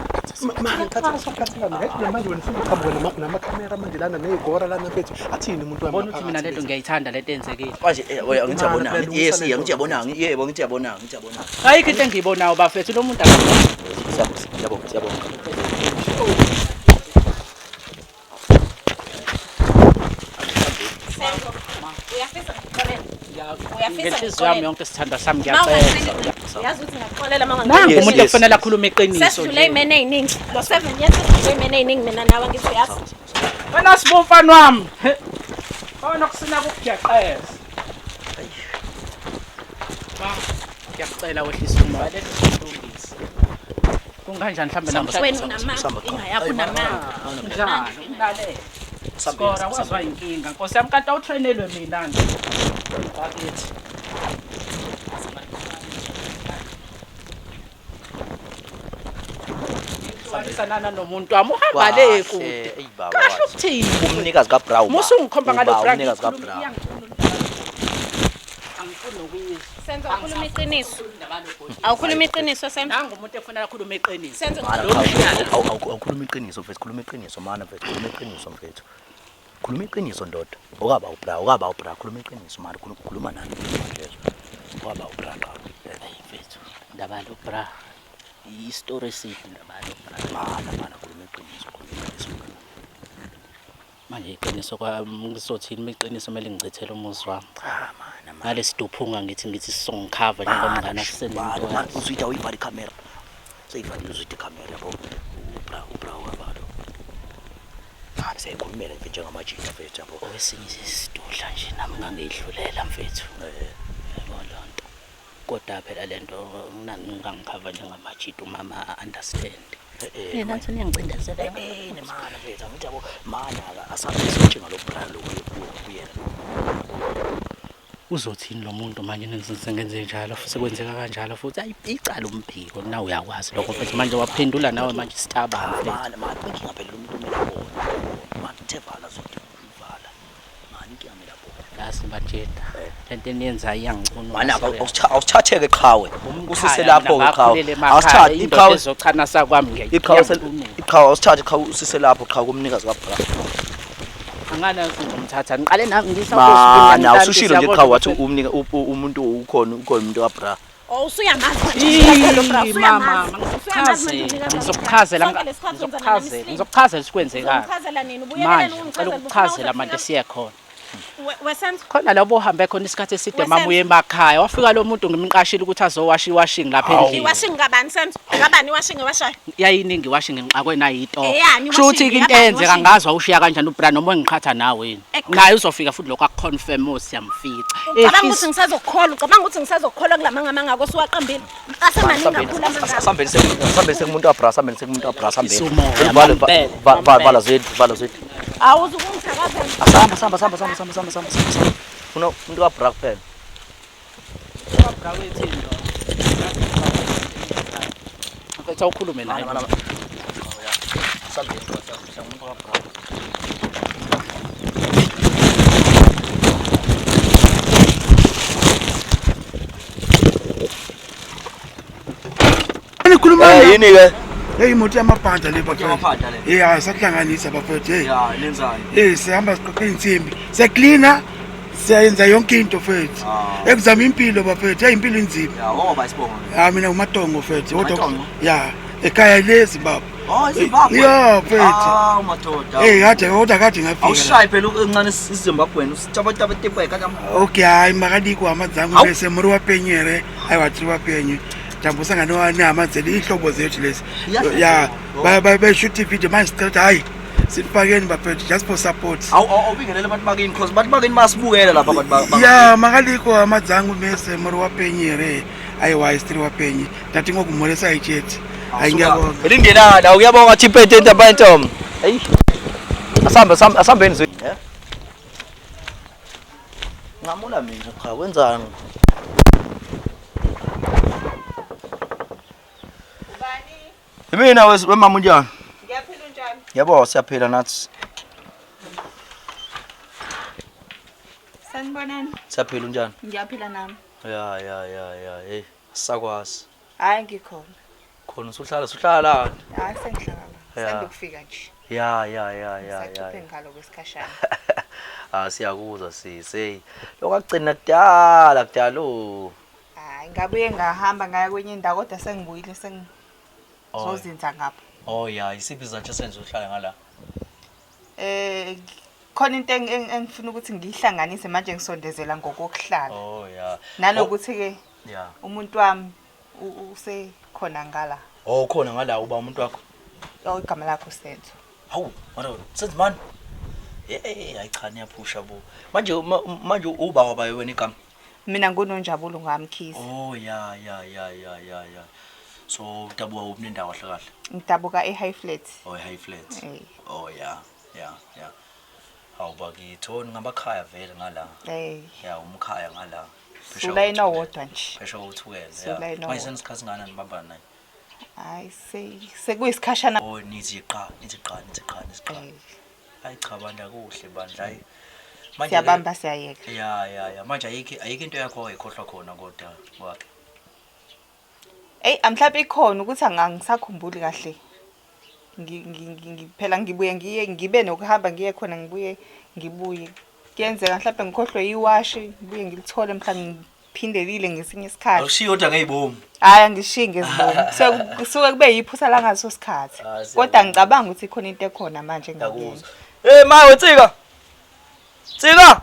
manje wena ufuna uqhamuka namakhamera manje lana nezigora lana mfethu athini umuntu wami
Bona ukuthi mina lento ngiyayithanda lento enzekile.
Manje oya ngithi
Mana,
yabona.
phela
Yes,
lungisa lento.
ngithi yabona. Yebo ngithi yabona, ngithi yabona.
Ayikho into engiyibonayo bafethu lo muntu akakho.
Siyabonga, siyabonga, siyabonga.
Uyafisa ngikuxolele. Uyafisa
Ngenhliziyo yami
ngikuxolele.
yonke sithandwa sami
Ma
ngiyacela.
ungaxoleli, Yazi ukuthi ngiyakuxolela ma
Nangu
ungangixoleli.
Yes,
umuntu
yes,
ekufanele
yes.
akhulume iqiniso.
Sesidlule iy'mene ey'ningi. Lo 7 years sesidlule iy'mene ey'ningi mina nawe ngithi uyazi.
Wena sibu mfana wami. Khona kusina kukujeqeza. Ma, ngiyakucela wehlisa umoya lento silungise. Kunganjani mhlambe namhlanje?
Wena unamanga, inkinga yakho unamanga.
Njani? Ungilalele. Skora wazwa inkinga. Nkosi yami kanti awutrainelwe mina nje. Bakithi. Ihlukanisana nomuntu wami uhamba le kude.
Eyi baba.
Kahle ukuthini?
Umnikazi kaBrown.
Musa ungikhomba ngalo
Uba
bra
umnikazi kaBrown.
Angifuni nokuyizwa.
Senzo ukhuluma iqiniso. Awukhuluma iqiniso Senzo.
Nangu umuntu efanele akhulume iqiniso.
Senzo
Mana,
Lo mshana.
awukhuluma iqiniso mfethu, khuluma iqiniso mana mfethu, khuluma iqiniso mfethu. Khuluma iqiniso ndoda. Okaba ubra, okaba ubra, khuluma iqiniso mana, khuluma nani manje. Okaba ubra qha.
Hayi mfethu, indaba lo bra. I-story eside indaba lo bra.
Mana mana khuluma iqiniso, khuluma iqiniso.
Manje iqiniso ngizothini uma iqiniso kumele ngichithele umuzi wami.
Cha mana mana.
Ngale siduphunga ngithi ngithi sizongikhava njengomngane asisenento.
Mana uzuyida uyivala ikhamera. Seyivalile uzuyida ikhamera yabo. Ubra, ubra okaba lo. Mana siyayikhulumela nje njengamajita mfethu yabo.
Owesinye isidudla nje nami ngangiyidlulela mfethu. Yabo loo nto. Kodwa phela le nto ngangikhava njengamajita umama understand. Yena nje niyangicindezela.
Eh nemana mfethu angithi yabo mana asabe sotshinga lo bra lo kuyena.
Uzothini lo muntu manje nenzenze njalo futhi kwenzeka kanjalo futhi ayi icala umphiko na uyakwazi lokho mfethu manje waphendula nawe manje sitabani mfethu.
Mana mana inkinga phela lo muntu kumele abone. Mana uthe vala zonke vala. Mana inkinga kumele abone.
Yazi bajeda. Lento eniyenzayo iyangicunula.
Mana awusithatheke qhawe. Usise lapho ke qhawe. Awusithathe
indoda
iqhawe
ezochana sakwami
iqhawe
ngiyayiqunula.
iqhawe awusithathe qhawe usise lapho qhawe kumnikazi kaBra.
Angana ngizomthatha ngiqale nami
Mana usushilo nje qhawe wathi umnika umuntu ukhona ukhona umuntu kaBra.
Oh usuyamazi manje lo bra
Mama,
usuyamazi. Usuyamazi manje umnikazi kaBra.
ngizokuchazela
Sonke lesikhathi wenza nami
ngizokuchazela
isilima.
ngizokuchazela sikwenzekani.
Uzongichazela nini? Ubuyelele
Manje ngicela
ungichazele
ukukuchazela manje siye khona.
Wesenzo
Khona la ubuhambe khona isikhathi eside
Wesenzo.
mama uye emakhaya wafika lo muntu ngimqashile ukuthi azowasha iwashing lapha endlini.
iwashing kabani Senzo? Kabani iwashing ewashayo?
Yayiningi iwashing ngixakwe nayito.
Eyani
Kusho ukuthi
iwashing,
into
eyabani
eyenzeka
iwashing?
ngazwa ushiya kanjani ubra noma engiqhatha nawe yini.
Ek-
Naye uzofika futhi lokho akuconfirm usiyamfica.
Ucabanga ukuthi ngisazokukholwa, ucabanga ukuthi ngisazokukholwa kulamanga amanga osuwaqambile. Asemaningi kakhulu amanga.
Asambeni sekumuntu sekumuntu kaBra, asambeni sekumuntu kaBra, asambeni.
Isumoya,
Vala
mampela,
vala vala zethu, vala zethu.
Awuzukungithakazela.
Asamba samba samba samba samba samba samba samba. Funa umuntu kaBra kuphela.
Bra wethini lo. Mfethu awukhulume naye.
Mana mana. Asambeni umuntu kaBra.
Nikhuluma
Eh yini ke?
Hey imoto yamabhanda le bafethu.
Yamabhanda le.
Eh hayi sakuhlanganisa bafethu hey.
Ya nenzani?
Eh sihamba siqoqa insimbi. Siyaklina siyayenza yonke into mfethu.
Ah.
Ekuzama impilo bafethu. Hey impilo inzima.
Ya ngoba isibongo.
Ah mina uMatongo mfethu. Kodwa
Matongo?
ya ekhaya le Zimbabwe.
Oh iZimbabwe.
Ya mfethu.
Ah madoda.
Hey kade kodwa kade ngafika. la.
Awushayi phela encane iZimbabwe usitshaba taba tepa kanje.
Okay hayi makadiko amadzangu
Hawu.
bese muri wapenyere aiwa tiri wapenyu tambosangana nehama dzedu ihlobo zethu lezi
Yeah.
ya
Oh.
beshuta ivideo manje sicela ukuthi hayi sifakeni bafethu just for support
Awu awubingelele abantu bakini because abantu bakini basibukela lapha abantu ba.
ya makaliko amadzangu mese muri wapenyere aiwa isi tiri wapenyu tati ngokumhoresai chete hayi ngiyabonga
Elingenana uyabonga Chipete Ntabantom. Hey. Asambe asambe asambeni zwe. Ngamula mina cha wenzani?
Ubani?
Yimina wemama unjani?
Ngiyaphila unjani?
Yebo, siyaphila nathi.
Sanibonani.
Siyaphila unjani?
Ngiyaphila nami.
Ya ya ya ya, hey, sakwazi.
Hayi ngikhona.
Khona usuhlala usuhlala la.
Hayi sengihlala la.
Ya.
Sengikufika nje.
Ya ya ya ya
Ngisacuphe
ya.
ngalo kwesikhashana.
Ah siyakuzwa sisi. Hey, lokagcina kudala kudala oh.
Hayi ngabuye ngahamba ngaya kwenye indawo kodwa sengibuyile sengizozinza ngapha.
Oh ya, isiphi isizathu esenza uhlale ngala?
Eh khona into engifuna ukuthi ngiyihlanganise manje ngisondezela ngokokuhlala.
Oh ya.
Nanokuthi ke
Ya.
umuntu wami usekhona ngala.
Oh khona ngala uba umuntu wakho.
Oh igama lakho Senzo.
Hawu, mara senze mani? Hey, hayi cha niyaphusha bo. Manje manje uba wabaye wena igama.
Mina nguNonjabulo ngamkhize.
Oh ya ya ya ya ya ya. So udabuka kuphi nendawo kahle kahle?
Ngidabuka eHigh Flat.
Oh High Flat.
Eh.
Oh ya ya ya. Hawu bakithi oh ngabakhaya vele ngala.
Eh.
Ya umkhaya ngala.
Sulayini owodwa nje.
Phesha uthukela.
Sulayini
Manje
owodwa.
senisikhathi ngana nibambana naye.
Hayi sekuyisikhashana.
Oh nithi qa, nithi qa, nithi qa, nithi qa.
Eh,
Hayi cha bandla kuhle bandla hayi. Manje ke-
Siyabamba siyayeka.
Ya ya ya manje ayikho ayikho into yakho oyikhohlwa khona kodwa kwakhe.
Ey mhlawumbe ikhona ukuthi angisakhumbuli kahle. Phela ngibuye ngiye ngibe nokuhamba ngiye khona ngibuye ngibuye. Kuyenzeka mhlawumbe ngikhohlwe iwashi ngibuye ngilithole mhla ngiphindelile ngesinye isikhathi.
Awushiyi kodwa ngezibomu.
Hayi angishiyi ngezibomu. Kusuke kube yiphutha langaso sikhathi.
Ah, siyabonga.
Kodwa ngicabanga ukuthi khona into ekhona manje engakuyenza.
Ngiyakuzwa. Hey ma wensika. Nsika.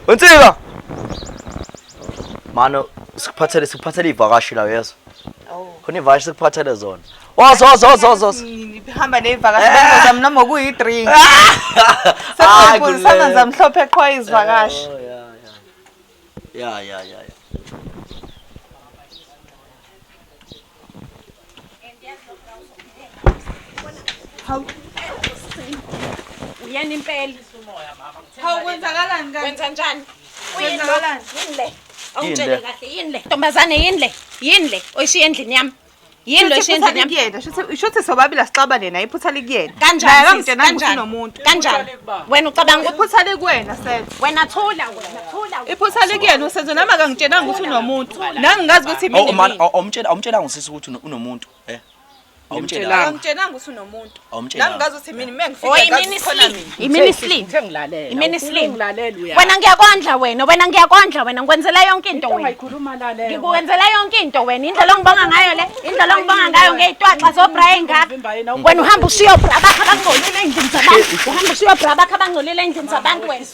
Wensika. Mano sikuphathele sikuphathele ivakashi la uyezwa.
Oh.
Khona ivakashi sikuphathele zona. Woza woza woza woza. woza.
Ngihamba nezivakashi bengozami noma kuyi-drink.
Hayi,
Sekuyiphuzisa
kulele.
amanzi amhlophe qho izivakashi.
Oh, ya ya. Ya ya ya. ya.
Uyena impela.
Hawu kwenzakalani kanti?
Wenza njani?
Kwenzakalani?
Yini le?
Yini
Awungitshele
le?
kahle yini le? Ntombazane yini le? Yini le? Oyishiya endlini yami. Yini lo
Shuthi
oyishiya
iphutha
endlini yami?
likuyena, shuthi sobabili asixabane naye iphutha likuyena. Naye
Kanjani? Sisi?
akangitshenanga ukuthi
Kanjani?
unomuntu.
Kanjani? Wena ucabanga ukuthi
Iphutha likuwena Senzo.
wena thula wena thula. wena.
Iphutha likuyena uSenzo nami akangitshenanga ukuthi unomuntu. Nami ngazi ukuthi
Oh
mina
man
mina.
awumtshela awumtshelanga usisi ukuthi unomuntu eh. Awumtshelanga.
Akangitshenanga ukuthi unomuntu.
Awumtshelanga.
Nami ngazi ukuthi mina
Oh
mengifika ngazi
imini
khona
slim.
mina.
Imini slim.
Uthe ngilalela.
Imini
Ufuna
slim.
ungilalela uyazi.
Wena ngiyakondla wena, wena ngiyakondla wena, ngikwenzela yonke into
Into
wena.
ongayikhuluma lalela.
Ngikuwenzela yonke into wena, indlela ongibonga ngayo le, indlela ongibonga ngayo ngey'twaxa zobra ey'ngaka. Wena uhamba ushiye obra bakho abangcolile ey'ndlini zabantu. Uhamba ushiye obra bakho abangcolile ey'ndlini zabantu wena.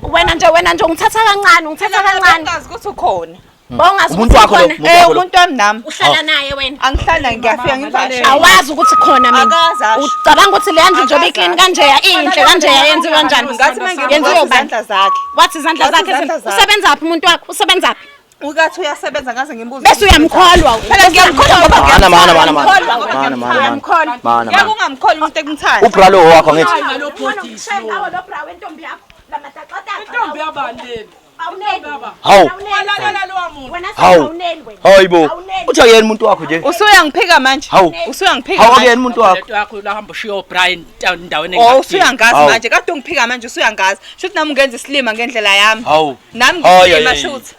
Wena nje wena nje ungithatha kancane, ungithatha kancane.
Ngazi ukuthi ukhona.
Bawungazi
Umuntu
ukuthi
wakho lo,
khona.
umuntu
Eh
wakho lo.
umuntu wami nami.
Uhlala naye wena.
Angihlali naye ngiyafika ngivakashe.
Awazi ukuthi khona mina.
Akazi asho.
Ucabanga ukuthi le ndlu njengoba
Akazi
iklini
asho.
kanjeya, inhle kanjeya yenziwa kanjani?
Ngathi
Yenziwa
mengimbuza
ubani?
izandla zakhe.
Wathi izandla
Wathi
zakhe
izandla zakhe.
Usebenzaphi umuntu wakho? Usebenzaphi?
Ukathi uyasebenza ngaze ngimbuze.
Bese uyamkholwa.
Phela ngiyamkholwa ngoba
Mana mana mana mana.
ngiyamkholwa.
Mana mana mana.
Ngiyamkholwa.
Mana
Ngeke
mana.
ungamkholi umuntu ekumthanda.
Ubra lo wakho ngithi.
Intombi yabani leli?
Hawu. Hawu. Hayibo. Uthi akuyena umuntu wakho nje.
Usuyangiphika manje.
Hawu.
Usuyangiphika
Hawu
manje.
akuyena umuntu wakho.
Lento yakho la hamba ushiye oBrian endaweni
Oh usuyangazi
Hawu.
manje kade ungiphika manje usuyangazi. Shuthi nami ungenza isilima ngendlela yami.
Hawu.
Nami
Hayi,
ngisilima
hayi,
shuthi.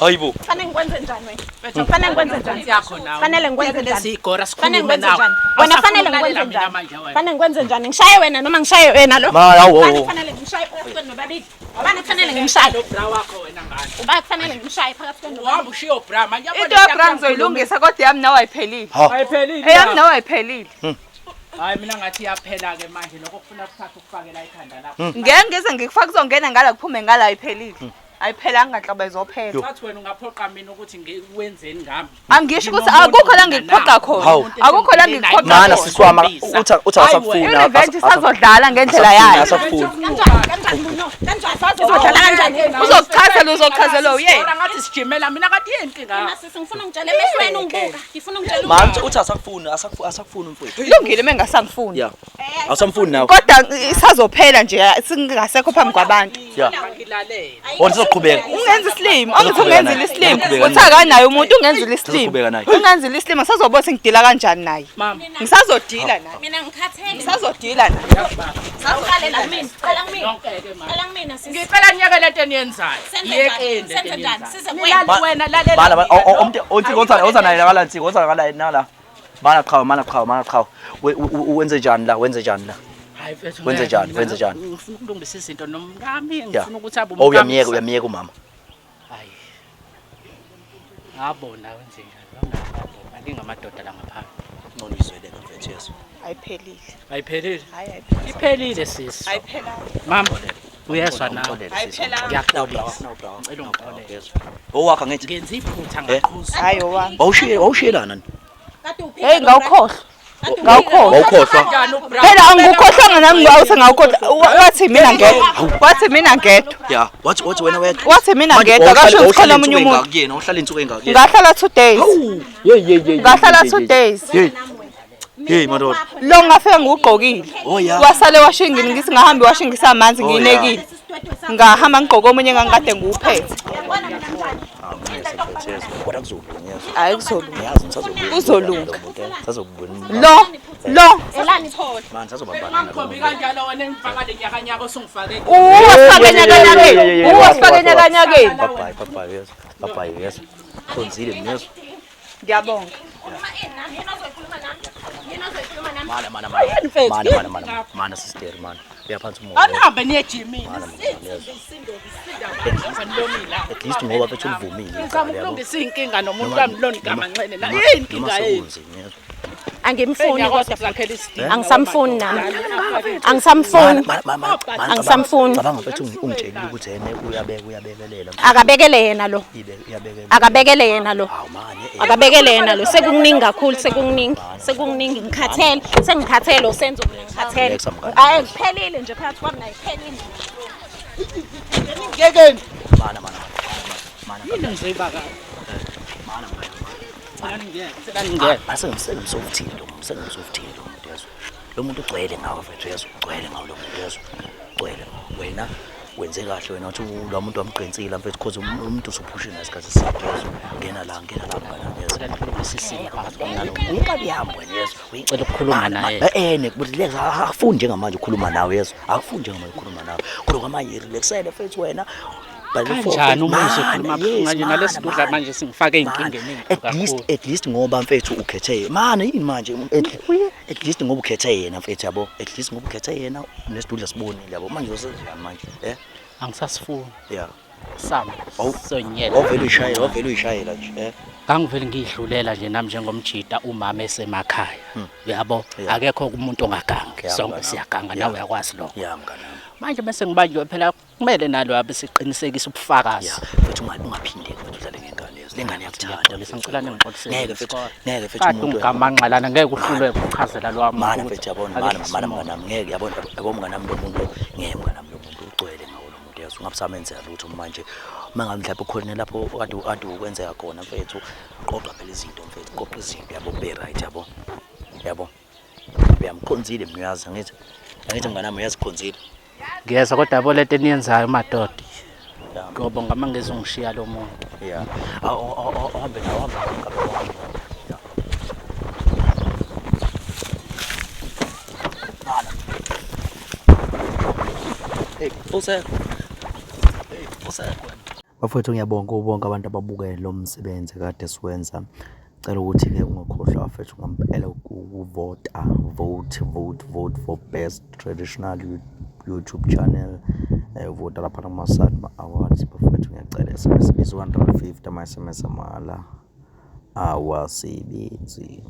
Hayibo.
Fanele ngikwenze njani wena? Fanele ngikwenze njani?
yakho nawe.
Fanele ngikwenze njani?
Sigora
Fanele
sikhulume
ngikwenze
nawe.
njani? Wena fanele ngikwenze njani? Fanele ngikwenze njani? Ngishaye wena noma ngishaye wena lo?
Ma hawu.
Bani
hawu.
kufanele ngimshaye phakathi kwenu nobabili? Bani kufanele ngimshaye?
Lo bra wakho wena ngane.
Uba kufanele ngimshaye phakathi kwenu nobabili?
Uhamba ushiye obra manje.
Into yobra ngizoyilungisa kodwa yami nawe ayiphelile.
Ha.
Ayiphelile.
Eyami nawe ayiphelile.
Hayi mina ngathi iyaphela ke manje lokho kufuna kuthatha ukufakela ikhanda lakho.
Ngeke ngize ngikufake kuzongena ngala kuphume ngala ayiphelile. Ayiphelanga nhlobo izophela.
Wathi wena ungaphoqa mina ukuthi ngiwenzeni ngami.
Angisho ukuthi akukho la ngikuphoqa khona.
Hawu.
Akukho la ngikuphoqa
Mana
khona.
sisi wami uthi uthi akasakufuni.
I-revenge isazodlala ngendlela yayo.
Asakufuni.
Kanjani? Kanjani Muno? Kanjani? Izodlala kanjani?
Uzokuchazela uzochazela uyena.
Ngathi sijimela mina kanti yini inkinga?
Mina sisi ngifuna ungitshele emehlweni ungibuka. Ngifuna ungitshele
Ma uthi asakufuni asakufuni asakufuni mfowethu.
Kulungile mengasangifuni.
Yeah. Awusamfuni nawe.
Kodwa isazophela nje singasekho phambi kwabantu.
Yeah.
Ngilalele.
Oh, nizoqhubeka.
Ungenza isilima, angithi
Uzoqhubeka
ungenzile
naye.
isilima.
Uzoqhubeka
Uthi akanaye umuntu ungenzile isilima.
Uzoqhubeka naye.
Ungenzile isilima ngisazobona sengidila kanjani naye.
Mama.
Ngisazodila naye.
Mina ngikhathele.
Ngisazodila naye.
Awuqale la kumina. Qala kumina.
Nonke-ke mama.
Qala kumina sisi.
Ngicela niyeke lento eniyenzayo.
Senze
Yekeni
njani?
lento
Senze njani?
eniyenzayo.
Size
Nilale
kuwena.
wena lalela.
Bala
mina,
bala
lo.
umuntu uthi oza oza naye la nsiko oza ngala nala. Mana qhawe mana qhawe mana qhawe. Wenze njani la wenze njani la?
Hayi mfethu.
Wenze
ngeke,
njani?
mina
Wenze njani?
Ngifuna ukulungisa izinto nomkami,
Yeah.
ngifuna ukuthi abe
Oh uyamyeka uyamyeka umama.
Hayi. Ngabona wenze njani? Baningi amadoda la ngaphandle.
Ngcono izweleka mfethu yeso.
Ayiphelile.
Ayiphelile.
Hayi ayiphelile.
Iphelile sisi.
Ayiphelanga.
Mama, uyezwa nawe.
Ayiphelanga.
Ngiyaxolisa. Ngicela ungixolele.
Owakha ngithi
Ngenza iphutha
Eh?
ngaqhuzu.
Hayi owami.
wawushiye wawushiyelana ni?
Hey ngawukhohlwa. Ngawukhohlwa.
Wawukhohlwa.
Phela angikukhohlwanga nami ngawuthi ngawukhohlwa. Wathi mina ngedwa. Wathi mina ngedwa.
Yeah, wathi wathi wena wedwa.
Wathi mina ngedwa akasho ukuthi khona omunye umuntu.
Kuyena uhlala insuku engaka kuyena.
Ngahlala 2 days.
Hey hey hey.
Ngahlala 2 days.
Hey. Hey madoda.
Lo ngafika ngiwugqokile.
Oh yeah.
Wasale washingini ngithi ngahambi washingisa amanzi
Oh, yeah.
ngiyinekile. Ngahamba ngigqoke omunye engangikade ngiwuphethe.
Kodwa kuzolunga yeso.
Hayi kuzolunga.
Ngiyazi ngisazobuya.
Kuzolunga.
Sazokubona.
Lo lo
Manje sazobambana.
Ungangikhombi kanjalo wena engifaka le nyakanyaka osungifake.
uwasifake enyakanyakeni. Uwasifake enyakanyakeni.
Bye bye bye bye yeso. Bye bye yeso. Khonzile mina yeso.
Ngiyabonga.
Mana mana mana. Mana mana mana. Mana sister mana. Uyaphansi umoya.
Anihambe niye ejimini.
Mana mana yeso. At least ngoba mfethu ulivumile.
Ngizama ukulungisa iy'nkinga nomuntu wami lona igama ncene la. Yini inkinga yenu?
Angimfuni kodwa.
Zakhela isidingo.
Angisamfuni nami. Angisamfuni. Angisamfuni.
Cabanga mfethu ungitshelile ukuthi yena uyabeka uyabekelela.
Akabekele yena lo.
Uyabekelela.
Akabekele yena lo.
Hawu manje.
Akabekele yena lo. Sekukuningi kakhulu sekukuningi. Sekukuningi ngikhathele. Sengikhathele usenzo mina ngikhathele.
Relax, mngani.
Hayi kuphelile nje phakathi kwami naye kuphelile.
Ngekeni.
Mana mana mana.
Yini ngizoyiba kabi?
Mana mana.
Cela ningeke, cela ningeke.
Mase ngisemsofuthile lo muntu, sengisofuthile lo muntu yezo. Lo muntu ugcwele ngawe mfethu yezo, ugcwele ngawe lo muntu yezo. Ugcwele. Wena wenze kahle wena wathi lo muntu wamgqinsila mfethu cause umuntu usuphushile ngesikhathi eside yezo. Ngena la, ngena la mngani yezo.
Cela nilungise isimo phakathi kwami nalo.
Uyinkabi yami wena yezo.
Ngicela ukukhuluma naye.
Eh ne relax akufuni njengamanje ukukhuluma nawe yezo. Akufuni njengamanje ukukhuluma nawe. Kodwa kwamanje relaxele mfethu wena.
Kanjani uma uzokhuluma kabuhlungu kanje nalesi kudla manje singifake ey'nkingeni
At least
enkulu kakhulu.
at least ngoba mfethu ukhethe manje yini manje at least ngoba ukhethe yena mfethu yabo at least ngoba ukhethe yena nesidudla sibonile yabo manje uzosenjani manje eh
Angisasifuni.
yeah
Sami sonyela.
wavele uyishayela wavele uyishayela nje eh
Ngangivele ngiyidlulela nje nami njengomjita umama esemakhaya. Uyabo?
Yeah.
Akekho umuntu ongagangi.
Yeah,
Sonke
mnganami.
siyaganga
Yeah.
nawe uyakwazi lokho.
yeah mnganami
Manje bese ngibanjiwe phela kumele nalo abe siqinisekisa ubufakazi.
yeah mfethu ungaphinde mfethu udlale ngengane yezo lengane iyakuthanda
Ngiyaxolisa ngicela ningixolisele.
ngeke mfethu ngeke mfethu
Kade
umuntu
ungamanxelana ngeke uhluleke ukuchazela lwami.
mana
ukuthi
mfethu yabona
ake
mana mana
umoya.
mnganami ngeke yabona yabo mnganami lo muntu ngeke mnganami lo muntu ugcwele ngawo lo muntu yazi ungabusamenzela lutho manje uma ngabe mhlawumbe ukhona lapho kade kade ukwenzeka khona mfethu qoqa phela izinto mfethu qoqa izinto yabo kube right yabo yabo uyamkhonzile mina uyazi angithi angithi mnganami uyazikhonzile
Ngiyezwa kodwa yabo lento eniyenzayo madoda.
Yeah.
Ngiyobonga uma ngezongishiya lo muntu.
yeah awuhambe nawe uhambe nawe Hey, usekho. Hey, usekho. Bafowethu ngiyabonga ubonke abantu ababukele lo msebenzi kade siwenza. Cela ukuthi-ke ungakhohlwa bafethu ngampela ukuvota, vote, vote, vote for best traditional YouTube channel. Vota laphana kuma-SATMA Awards bafowethu ngiyacela SMS ibiza 150 ama-SMS amahhala awasebenzi.